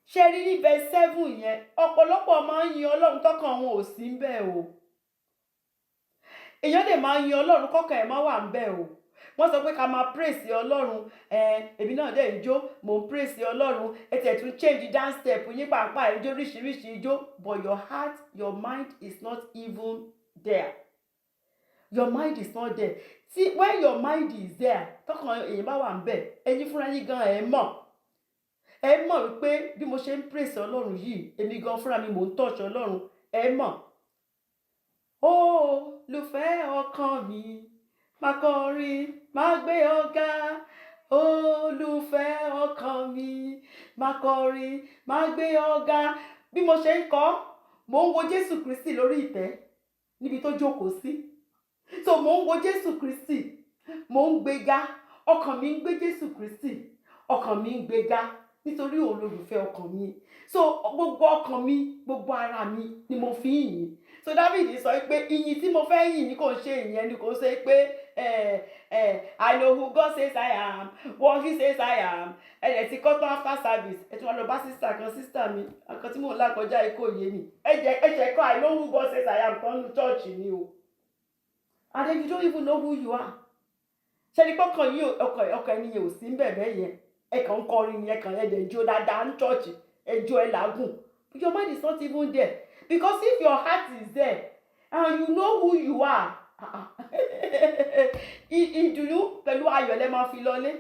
Ṣe rí ní verse 7 yẹn, ọ̀pọ̀lọpọ̀ máa ń yin Ọlọ́run, tọkàn wọn ò sí ń bẹ̀ o. Èèyàn lè máa yin Ọlọ́run, kọ́kàn ẹ̀ má wà ń bẹ̀ o. Wọ́n sọ pé ká máa praise Ọlọ́run. Ẹ èmi náà dẹ̀ ń jó, mò ń praise Ọlọ́run. Ẹ tẹ̀ tún change dance step yín pàápàá, ẹ jó oríṣiríṣi ijó, but your heart, your mind is not even there. Your mind is not there. See, when your mind is there, tọkàn èèyàn bá wà ń bẹ̀, ẹ̀yin fúnra yín gan, ẹ mọ̀, ẹ mọ̀ wípé bí mo ṣe ń praise Ọlọ́run yìí, èmi gan fúnra mi, mò ń touch Ọlọ́run. Ẹ mọ̀. Olùfẹ́ ọkàn mi, máa kọrin, máa gbé ọ̀gá. Olùfẹ́ ọkàn mi, máa kọrin, máa gbé ọ̀gá. Bí mo ṣe ń kọ́, mò ń wo Jésù Kristi lórí ìtẹ́ níbi tó jókòó sí. So mò ń wo Jésù Kristi, mò ń gbéga. Ọkàn mi ń gbé Jésù Kristi, ọkàn mi ń gbéga, nítorí òun lolùfẹ́ ọkàn mi. So gbogbo ọkàn mi, gbogbo ara mi ni mo fi ń yìn. So David sọ pé ìyìn tí mo fẹ́ yìn ni kò ṣe ìyẹn ni, kò ṣe pé I know who God says I am, what he says I am. Ẹ dẹ̀ ti kọ́ tán, after service, ẹ tún wá lọ bá sister kan, "Sister mi, àkàn tí mò ń là kọjá ikú òye mi." Ẹ jẹ́ ẹ ṣe kọ́ "I know who God says I am" tán nu church ni o, and then you don't even know who you are. Ṣe ni pọ́kàn yìí, ọkàn ẹni yẹn ò sí ń bẹ̀ bẹ́ẹ̀ yẹn. Ẹ kàn ń kọrin ni, ẹ kàn, ẹ dẹ̀ jó dáadáa ní church, ẹ jó, ẹ làágùn. Your mind is not even there, because if your heart is there and you know who you are, ìdùnnú pẹ̀lú ayọ̀ lẹ máa fi lọlé.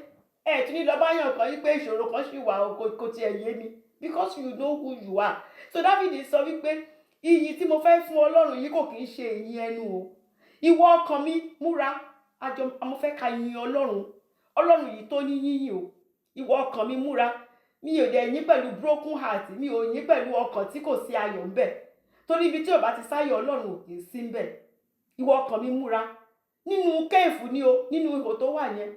Ẹ tún ní lọ bá yàn kan yí pé ìṣòro kan ṣì wà o, kò tiẹ̀ yé mi, because you know who you are. So David sọ wípé ìyìn tí mo fẹ́ fún Ọlọ́run yìí kò kì í ṣe ìyìn ẹnu o. Ìwọ ọkàn mi, múra, àjọ mo fẹ́ ka yin Ọlọ́run, Ọlọ́run yìí tó ní yíyìn o. Ìwọ ọkàn mi, múra. Mi ò dẹ̀ yín pẹ̀lú broken heart, mi ò yín pẹ̀lú ọkàn tí kò sí ayọ̀ ń bẹ̀, torí ibi tí ò bá ti sáyọ̀, Ọlọ́run ò kì í sí ń bẹ̀. Ìwọ ọkàn mi, múra. Nínú cave ni o, nínú ihò tó wà yẹn,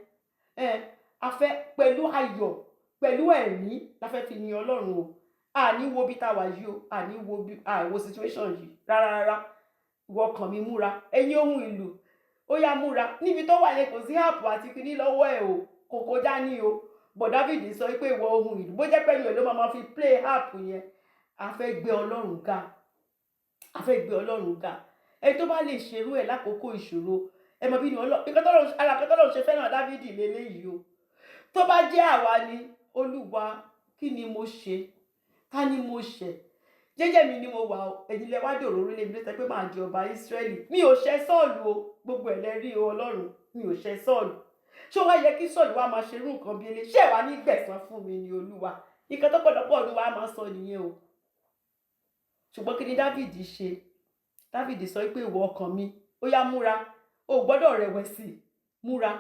ẹ a fẹ́ pẹ̀lú ayọ̀, pẹ̀lú ẹ̀mí la fẹ́ fi yin Ọlọ́run o. Àní wo bí tá a wà yìí o, àní wo bí àwo situation yìí rárá rárá. Ìwọ ọkàn mi, múra. Ẹ̀yin ohun ìlú, ó yá, múra. Níbi tó wà yẹn, kò sí harp àti kinní lọ́wọ́ ẹ̀ o, kò kọjá ní o, but David sọ pé ìwọ ohun ìlú, bó jẹ́ pẹ̀lú ẹ̀ ló máa fi play harp yẹn, a fẹ́ gbé Ọlọ́run ga, a fẹ́ gbé Ọlọ́run ga. Ẹni tó bá lè ṣerú ẹ̀ lákòókò ìṣòro, ẹ mọ̀ bí ni Ọlọ́run ara nǹkan tọ́lọ́run ṣe fẹ́ràn David lélẹ́yìí o. Tó bá jẹ́ àwa ni, "Olúwa, kí ni mo ṣe? Ká ní mo ṣẹ̀? Jẹ́jẹ́ mi ni mo wà o, ẹ̀yin lẹ wá dòrò orílẹ̀ mi ló sọ pé máa di ọba Ísírẹ́lì. Mi ò ṣẹ̀ Sọ́ọ̀lù o, gbogbo ẹ̀ lẹ rí o. Ọlọ́run, mi ò ṣẹ̀ Sọ́ọ̀lù. Ṣé ó wá yẹ kí Sọ́ọ̀lù wá máa ṣerú nǹkan bí eléyìí? Ṣé wàá ní gbẹ̀san fún mi ni, Olúwa?" Nǹkan tó pọ̀lọpọ̀ Olúwa máa sọ nìyẹn o. Ṣùgbọ́n kí ni David ṣe? David sọ pé, "Ìwọ ọkàn mi, ó yá, múra. O ò gbọ́dọ̀ rẹ̀wẹ̀sì. Múra,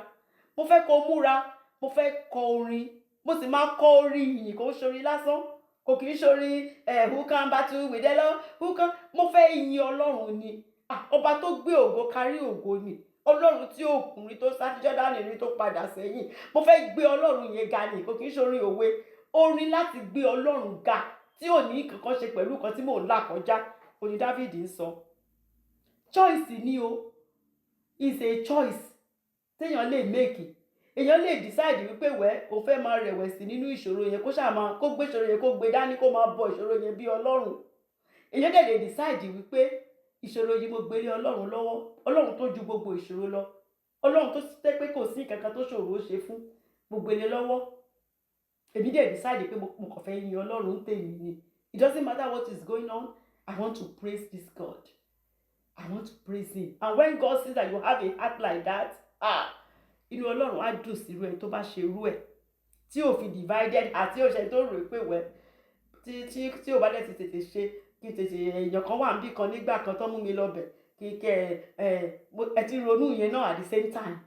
mo fẹ́ kó múra. Mo fẹ́ kọ orin, mo sì máa kọ orin ìyìn, kò ń ṣorin lásán." Kò kì í ṣorin ẹ̀ who can battle with the Lord, who can. Mo fẹ́ yin Ọlọ́run ni. Ah, ọba tó gbé ògo kárí ògo ni, Ọlọ́run tí òkùnrin tó sá sí Jọ́dánì rí tó padà sẹ́yìn. Mo fẹ́ gbé Ọlọ́run yẹn ga ni. Kò kì í ṣorin òwe, orin láti gbé Ọlọ́run ga tí ò ní kankan ṣe pẹ̀lú nǹkan tí mò ń là kọjá oní David ń sọ. Choice ni o, is a choice téèyàn lè make. Èèyàn lè decide wípé wẹ́ o fẹ́ máa rẹ̀wẹ̀sì nínú ìṣòro yẹn, kó ṣáà máa kó gbé ìṣòro yẹn, kó gbé dání, kó máa bọ ìṣòro yẹn bí Ọlọ́run. Èèyàn dẹ̀ lè decide wípé ìṣòro yìí, mo gbé lé Ọlọ́run lọ́wọ́, Ọlọ́run tó ju gbogbo ìṣòro lọ, Ọlọ́run tó tẹ́ pé kò sí nǹkan kan tó ṣòro ó ṣe fún, mo gbé lé lọ́wọ́. Èmi dẹ̀ decide pé mo kàn fẹ́ yin Ọlọ́run tèmi ni. It doesn't matter what is going on, I want to praise this God, I want to praise him. And when God sees that you have a heart like that, ah, inú Ọlọ́run á dùn sí irú ẹ tó bá ṣe irú ẹ̀, tí ò fi divided àti ò ṣe tó rò pé wẹ́ tí ò bá dẹ̀ ti tètè ṣe kí tètè. Èèyàn kan wà níbì kan nígbà kan tó mú mi lọ bẹ̀ kí kẹ ẹ ẹ ti ronú yẹn náà at the same time.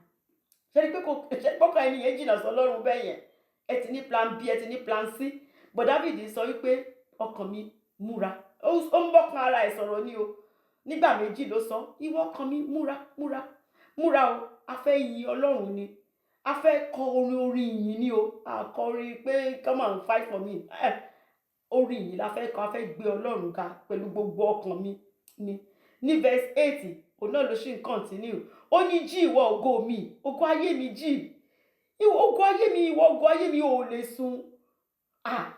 Ṣe ni pé kò ṣe gbọ́kàn ẹni yẹn jìnnà sọ Ọlọ́run bẹ́ẹ̀ yẹn. Ẹ ti ní plan B, ẹ ti ní plan C, but David sọ wípé ọkàn mi, múra. Ó ń bọ́kàn ara ẹ̀ sọ̀rọ̀ ni o. Nígbà méjì ló sọ, ìwọ ọkàn mi, múra, múra, múra o. A fẹ́ yin Ọlọ́run ni, a fẹ́ kọ orin, orin ìyìn ni o. A kọ orin pé come and fight for me. Orin yìí la fẹ́ kọ, a fẹ́ gbé Ọlọ́run ga pẹ̀lú gbogbo ọkàn mi ni. Ní verse 8, òun náà ló ṣì ń continue. Ó ní, jí, ìwọ ògo mi, ògo ayé mi, jí, ìwọ ògo ayé mi, ìwọ ògo ayé mi, ò lè sùn. Ah,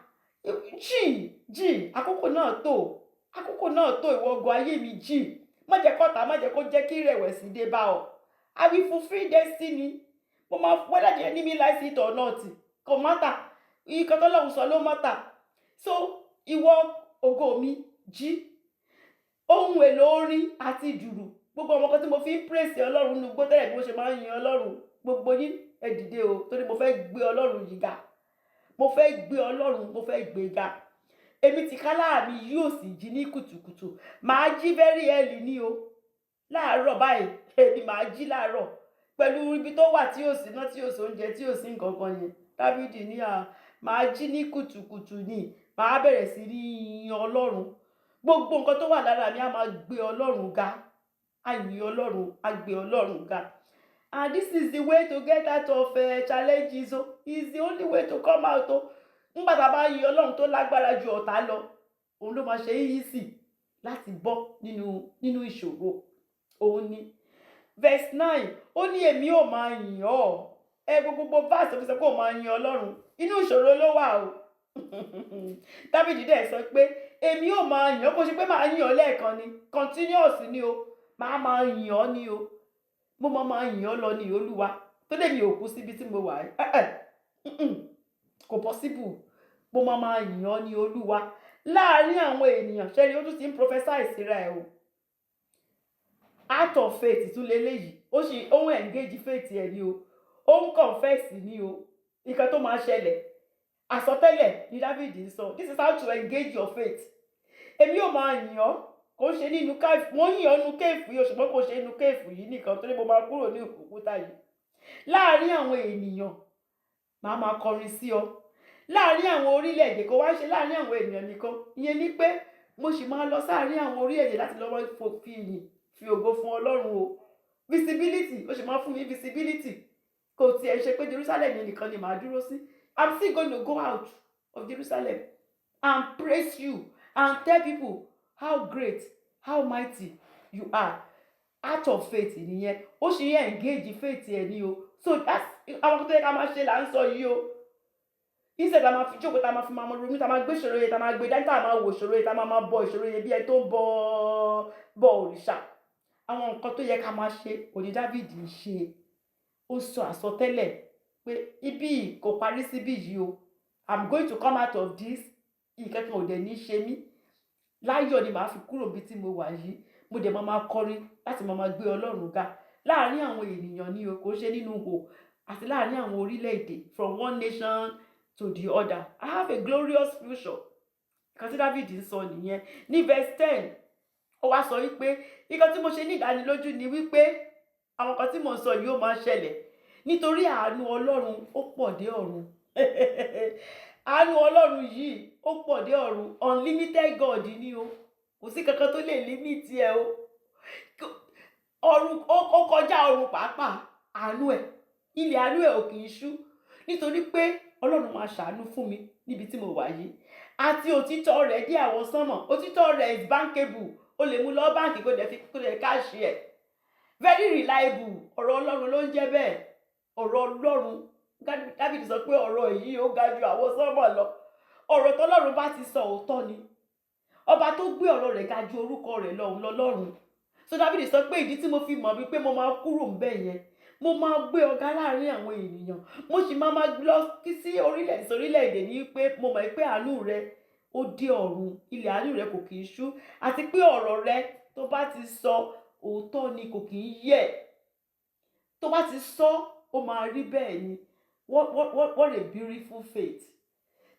jí, jí, àkókò náà tó, àkókò náà tó. Ìwọ ògo ayé mi, jí, má jẹ́ kọ́ta, má jẹ́ kó jẹ́ kí ìrẹ̀wẹ̀sì dé bá ọ. I will fulfil destiny. Mo máa, whether the enemy likes it or not, kò matter. Nǹkan tọ́lọ́run sọ ló matter. So ìwọ ògo mi, jí. Ohun èlò orin àti dùrù, gbogbo ọmọ kan tí mo fi ń praise Ọlọ́run nínú gbó tẹ́lẹ̀, bí mo ṣe máa ń yin Ọlọ́run, gbogbo yín, ẹ dìde o, torí mo fẹ́ gbé Ọlọ́run yìí ga. Mo fẹ́ gbé Ọlọ́run, mo fẹ́ gbé ga. Èmi tìkálà mi yóò sì jí ní kùtùkùtù. Màá jí very early ní o, láàárọ̀ báyìí èmi màá jí láàárọ̀ pẹ̀lú ibi tó wà tí yóò sí iná, tí yóò sí oúnjẹ, tí yóò sí nǹkan kan yẹn. Dáfídì ní à màá jí ní kùtùkùtù ní, màá bẹ̀rẹ̀ sí ní yin Ọlọ́run. Gbogbo nǹkan tó wà lára mi á máa gbé Ọlọ́run ga, á yin Ọlọ́run, á gbé Ọlọ́run ga. And this is the way to get out of challenges o. Is the only way to come out o. Nígbà tá a bá yin Ọlọ́run tó lágbára ju ọ̀tá lọ, òun ló máa ṣe easy láti bọ́ nínú ìṣòro. Òun ni verse 9, ó ní èmi ò máa yìn ọ́. Ẹ gbogbo verse tó fi sọ pé ó máa yin Ọlọ́run, inú ìṣòro ló wà o. Dáfídì dẹ̀ sọ pé èmi ò máa yìn ọ́. Kó ṣe pé máa yìn ọ́ lẹ́ẹ̀kan ni, continuous ni o. Máa máa yìn ọ́ ni o. Mo máa máa yìn ọ́ lọ ní, Olúwa, tó lè mi ò kú síbi tí mo wà. Ẹ́ kò possible. Mo máa máa yìn ọ́ ní, Olúwa, láàárín àwọn ènìyàn. Ṣẹ́ni ó tún ti ń prophesy síra ẹ̀ o. Out of faith tún leléyìí. Ó sì ó ń engage faith ẹ̀ ní o, ó ń confess ní o. Nǹkan tó máa ṣẹlẹ̀, àsọtẹ́lẹ̀ ní David ń sọ. This is how to engage your faith. Èmi ò máa yìn ọ́. Kò ṣe nínú cave, wọ́n yìn ọ́ nínú cave yìí o, ṣùgbọ́n kò ṣe nínú cave yìí nìkan, torí mo máa kúrò ní òkúta yìí. Láàárín àwọn ènìyàn, màá máa kọrin sí ọ láàárín àwọn orílẹ̀-èdè. Kò wá ṣe láàárín àwọn ènìyàn nìkan. Ìyẹn ni pé mo sì máa lọ sáàárín àwọn orílẹ̀-èdè láti lọ́wọ́ fi ìyìn, fi ògo fún Ọlọ́run o. Visibility, ó sì máa fún mi visibility. Kò tiẹ̀ ṣe pé Jerusalem nìkan ni màá dúró sí. I'm still going to go out of Jerusalem and praise you and tell people how great, how mighty you are. Out of faith nìyẹn. Ó sì ń engage faith ẹ̀ ní o. So that's àwọn tó yẹ ká máa ṣe là ń sọ yìí o. Instead tá máa fi jókòó, tá máa fi máa ronú, tá máa gbé ìṣòro yẹn, tá máa gbé dání, tá máa wò ìṣòro yẹn, tá máa máa bọ ìṣòro yẹn bí ẹni tó ń bọ òrìṣà, àwọn nǹkan tó yẹ ká máa ṣe òní David ń ṣe. Ó sọ àsọtẹ́lẹ̀ pé ibi kò parí síbí yìí o. I'm going to come out of this. Nǹkan kan ò dẹ̀ ní ṣe mí. Láyọ̀ ni màá fi kúrò bí tí mo wà yìí. Mo dẹ̀ máa máa kọrin láti máa máa gbé Ọlọ́run ga láàárín àwọn ènìyàn ní o, kò ṣe nínú ihò, àti láàárín àwọn orílẹ̀-èdè, from one nation to the other. I have a glorious future. Nǹkan tí David ń sọ nìyẹn. Ní verse 10, ó wá sọ wípé nǹkan tí mo ṣe ní ìdánilójú ni wípé àwọn nǹkan tí mò ń sọ yìí ó máa ṣẹlẹ̀, nítorí àánú Ọlọ́run ó pọ̀ dé ọ̀run. Àánú Ọlọ́run yìí, ó pọ̀ dé ọ̀run. Unlimited God ni o. Kò sí kankan tó lè limit ẹ o. Ọ̀run, ó kọjá ọ̀run pàápàá. Àánú ẹ̀, ilẹ̀ àánú ẹ̀ ò kì í ṣú, nítorí pé Ọlọ́run máa ṣàánú fún mi níbi tí mo wà yìí. Àti òtítọ́ rẹ̀ dé àwọsánmọ̀. Òtítọ́ rẹ̀ is bankable. O lè mú lọ báǹkì, kó dẹ̀ fi kó dẹ̀ cash ẹ̀. Very reliable. Ọ̀rọ̀ Ọlọ́run ló ń jẹ́ bẹ́ẹ̀. Ọ̀rọ̀ Ọlọ́run, David sọ pé ọ̀rọ̀ yìí, ó ga ju àwọsánmọ̀ lọ. Ọ̀rọ̀ tọ́lọ́run bá ti sọ, òótọ́ ni. Ọba tó gbé ọ̀rọ̀ rẹ̀ ga ju orúkọ rẹ̀ lọ, òun lọ́lọ́run. So David sọ pé ìdí tí mo fi mọ̀ wípé mo máa kúrò ńbẹ̀ yẹn, mo máa gbé ọ̀gá láàrin àwọn ènìyàn, mo sì máa lọ kí sí orílẹ̀ orílẹ̀-èdè ní pé mo mọ̀ pé àánú rẹ, ó dé ọ̀run, ilẹ̀ àánú rẹ kò kì í ṣú, àti pé ọ̀rọ̀ rẹ tó bá ti sọ, òótọ́ ni, kò kì í yẹ̀. Tó bá ti sọ, ó máa rí bẹ́ẹ̀ ni. What a beautiful faith!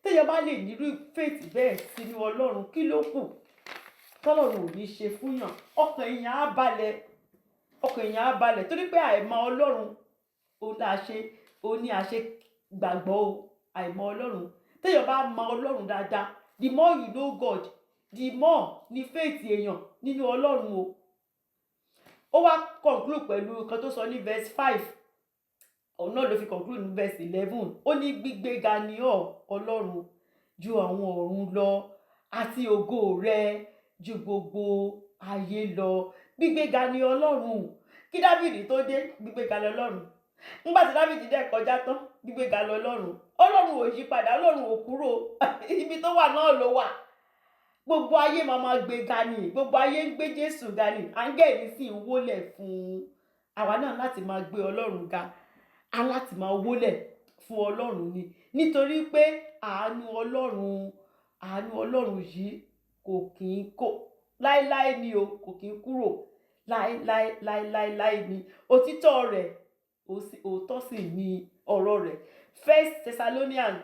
Téèyàn bá lè nírú faith bẹ́ẹ̀ sínú Ọlọ́run, kí ló kù tọ́lọ́run ò ní ṣe fúnyàn? Ọkàn èèyàn á balẹ̀, ọkàn èèyàn á balẹ̀, torí pé àìmọ̀ Ọlọ́run òun là ṣe, òun ní àṣẹ gbàgbọ́ o. Àìmọ̀ Ọlọ́run, téèyàn bá mọ Ọlọ́run dáadáa, the more you know God, the more ni faith èèyàn nínú Ọlọ́run o. Ó wá conclude pẹ̀lú nǹkan tó sọ ní verse 5. Òun náà ló fi conclude ní verse 11. Ó ní, "Gbígbéga ni ọ́, Ọlọ́run, ju àwọn ọ̀run lọ, àti ògo rẹ ju gbogbo ayé lọ." Gbígbéga ni Ọlọ́run. Kí Dáfídì tó dé, gbígbéga lọ́lọ́run. Nígbà tí Dáfídì dẹ̀ kọjá tán, gbígbéga lọ́lọ́run. Ọlọ́run ò yí padà, Ọlọ́run ò kúrò. Ibi tó wà náà ló wà. Gbogbo ayé máa gbé ga ni. Gbogbo ayé ń gbé Jésù ga ni. Áńgẹ́lì sì ń wólẹ̀ fún un. Àwa náà láti máa gbé Ọlọ́run ga, á láti máa wólẹ̀ fún Ọlọ́run ni, nítorí pé àánú Ọlọ́run, àánú Ọlọ́run yìí kò kì í kó láéláé ni o, kò kì í kúrò láéláé láéláé ni. Òtítọ́ rẹ̀, òótọ́ sì ni ọ̀rọ̀ rẹ̀. First Thessalonians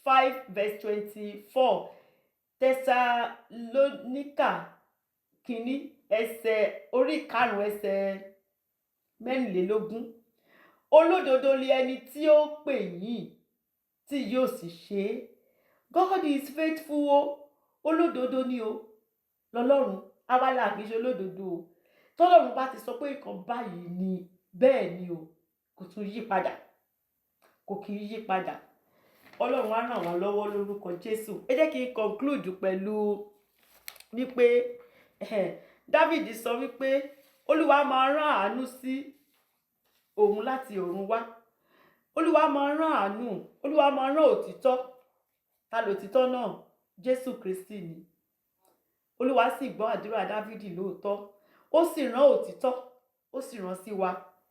5 verse 24. Tẹsalóníkà kínní, ẹsẹ̀ orí 5, ẹsẹ̀ 24. Olódodo ni ẹni tí ó pè yín, tí yóò sì ṣe é. God is faithful o. Olódodo ni o lọ́lọ́run. Àwa la kì í ṣe olódodo o. Tọ́lọ́run bá ti sọ pé nǹkan báyìí ni, bẹ́ẹ̀ ni o, kò tún yí padà, kò kì í yí padà. Ọlọ́run á ràn wá lọ́wọ́ lórúkọ Jésù. Ẹ jẹ́ kí n conclude pẹ̀lú wípé David sọ wípé Olúwa máa rán àánú sí òun láti ọ̀run wá. Olúwa máa rán àánú, Olúwa máa rán òtítọ́. Ta lòtítọ́ náà? Jésù Kristi ni. Olúwa sì gbọ́ àdúrà Dávidi lóòótọ́, ó sì rán òtítọ́, ó sì rán sí wa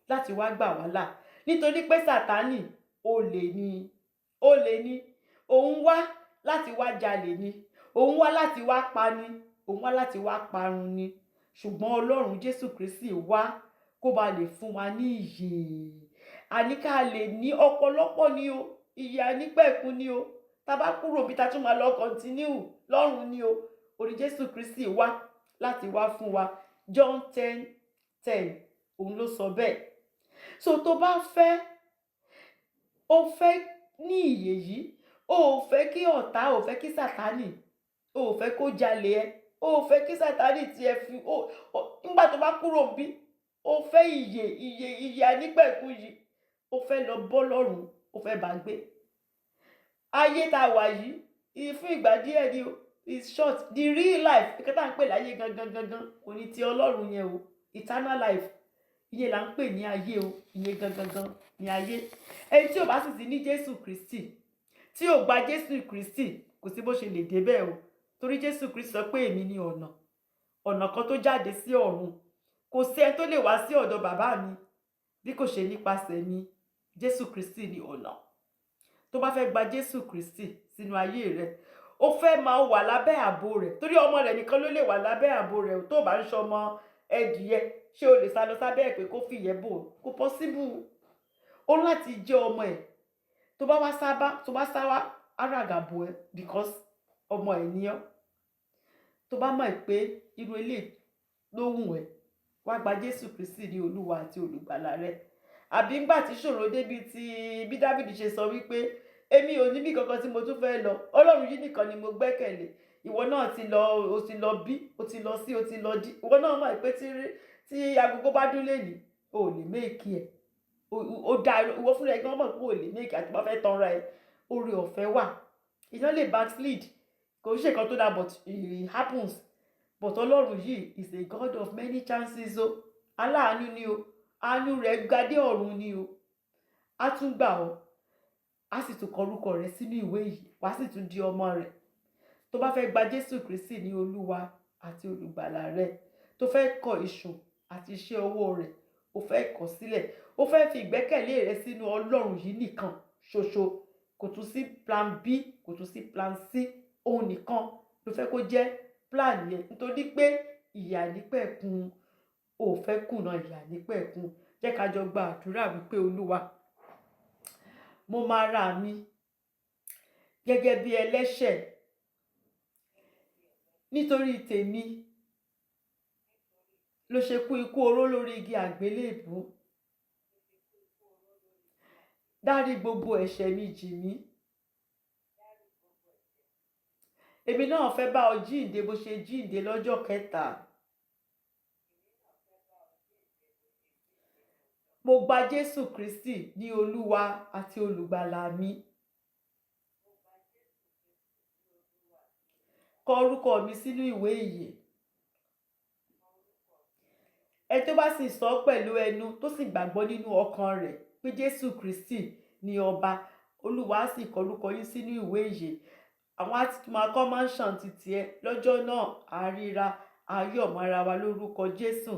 láti wá gbà wá là, nítorí pé Sátánì, olè ni, olè ni. Òun wá láti wá jalè ni, òun wá láti wá pani, òun wá láti wá parun ni. Ṣùgbọ́n Ọlọ́run Jésù Kristi wá kó ba lè fún wa ní ìyè, àní ká lè ní ọ̀pọ̀lọpọ̀ ni o, ìyè àìnípẹ̀kun ni o. Tá a bá kúrò bí, ta tún máa lọ continue lọ́run ni o. Orí Jésù Kristi wá láti wá fún wa. John 10:10, òun ló sọ bẹ́ẹ̀. So tó bá fẹ́, o fẹ́ ní ìyè yìí, o ò fẹ́ kí ọ̀tá, o ò fẹ́ kí Sátánì, o ò fẹ́ kó jalè ẹ, o ò fẹ́ kí Sátánì tiẹ̀ fi o nígbà tó bá kúrò bí, o fẹ́ ìyè, ìyè, ìyè àìnípẹ̀kun yìí, o fẹ́ lọ bọ́ lọ́run, o fẹ́ bá gbé ayé tá a wà yìí fún ìgbà díẹ̀ ni o, is short. The real life, nǹkan tá à ń pè láyé gangan gangan, kò ní ti Ọlọ́run yẹn o. Eternal life, ìyẹn là ń pè ní ayé o. Ìyẹn gangan gan ní ayé. Ẹni tí ò bá sì ti ní Jésù Kristi, tí ò gba Jésù Kristi, kò sí bó ṣe lè débẹ̀ o, torí Jésù Kristi sọ pé, "Èmi ni ọ̀nà, ọ̀nà kan tó jáde sí ọ̀run. Kò sí ẹni tó lè wá sí ọ̀dọ̀ Bàbá mi bí kò ṣe nípasẹ̀ mi." Jésù Kristi ni ọ̀nà. Tó bá fẹ́ gba Jésù Kristi sínú ayé rẹ, ó fẹ́ máa wà lábẹ́ ààbò rẹ̀, torí ọmọ rẹ̀ nìkan ló lè wà lábẹ́ ààbò rẹ̀. Tó bá ń ṣọmọ ẹdìyẹ, ṣé o lè sá lọ sábẹ́ ẹ̀ pé kó fìyẹ́ bò? Kò possible. Ó láti jẹ́ ọmọ ẹ̀. Tó bá wá sábà, tó bá sá wá, ara àgàbò ẹ, because ọmọ ẹ̀ ní ọ́. Tó bá mọ̀ pé irú eléyìí ló wù ẹ́, wá gba Jésù Kristi ní Olúwa àti Olùgbàlà rẹ. Àbí ńgbà tí ṣòro débi tí bí Dávìdì ṣe sọ wípé Èmi ò níbi kankan tí mo tún fẹ́ lọ. Ọlọ́run yìí nìkan ni mo gbẹ́kẹ̀lé. Ìwọ náà ti lọ, o ti lọ bí, o ti lọ sí, o ti lọ dí. Ìwọ náà mọ̀ pé tí agogo bá dún lẹ́nìí, o ò lè make ẹ̀. O dá ìwọ fúnra ẹ gan mọ̀ pé o ò lè make, àti bá fẹ́ tanra ẹ. Oore ọ̀fẹ́ wà. Èèyàn lè backslide, kò ń ṣe nǹkan tó dáa, but it happens. But Ọlọ́run yìí is a God of many chances o. Aláàánú ni o. Àánú rẹ̀ gadé ọ̀run ni o. Á tún gbà ọ́, á sì tún kọ orúkọ rẹ sínú ìwé yìí, wàá sì tún di ọmọ rẹ̀. Tó bá fẹ́ gba Jésù Kristi ní Olúwa àti Olùgbàlà rẹ, tó fẹ́ kọ èṣù àti iṣẹ́ ọwọ́ rẹ̀, o fẹ́ kọ̀ sílẹ̀, o fẹ́ fi ìgbẹ́kẹ̀lé rẹ sínú Ọlọ́run yìí nìkan ṣoṣo, kò tún sí plan B, kò tún sí plan C, òun nìkan ló fẹ́ kó jẹ́ plan yẹn, nítorí pé ìyè àìnípẹ̀kun, ò fẹ́ kùnà ìyè àìnípẹ̀kun. Jẹ́ ká jọ gba àdúrà wípé, Olúwa, mo máa ra mi gẹ́gẹ́ bí ẹlẹ́ṣẹ̀. Nítorí tèmi ló ṣe kú ikú oró lórí igi àgbélébùú. Dárí gbogbo ẹ̀ṣẹ̀ mi jì mí. Èmi náà fẹ́ bá ọ jíǹde bó ṣe jíǹde lọ́jọ́ kẹta. Mo gba Jésù Kristi ní Olúwa àti Olùgbàlà mi. Kọ orúkọ mi sínú ìwé ìyè. Ẹ tó bá sì sọ pẹ̀lú ẹnu, tó sì gbàgbọ́ nínú ọkàn rẹ̀ pé Jésù Kristi ní ọba, Olúwa á sì kọ orúkọ yín sínú ìwé ìyè. Àwọn á ti máa kọ́ mansion títí ẹ lọ́jọ́ náà. Àríra ayọ̀ mọ́ra wa lórúkọ Jésù.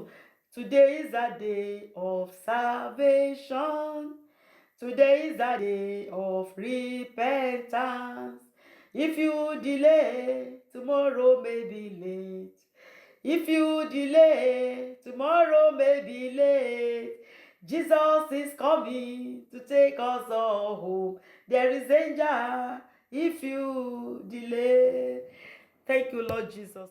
Today is a day of salvation. Today is a day of repentance. If you delay, tomorrow may be late. If you delay, tomorrow may be late. Jesus is coming to take us all home. There is danger if you delay. Thank you, Lord Jesus.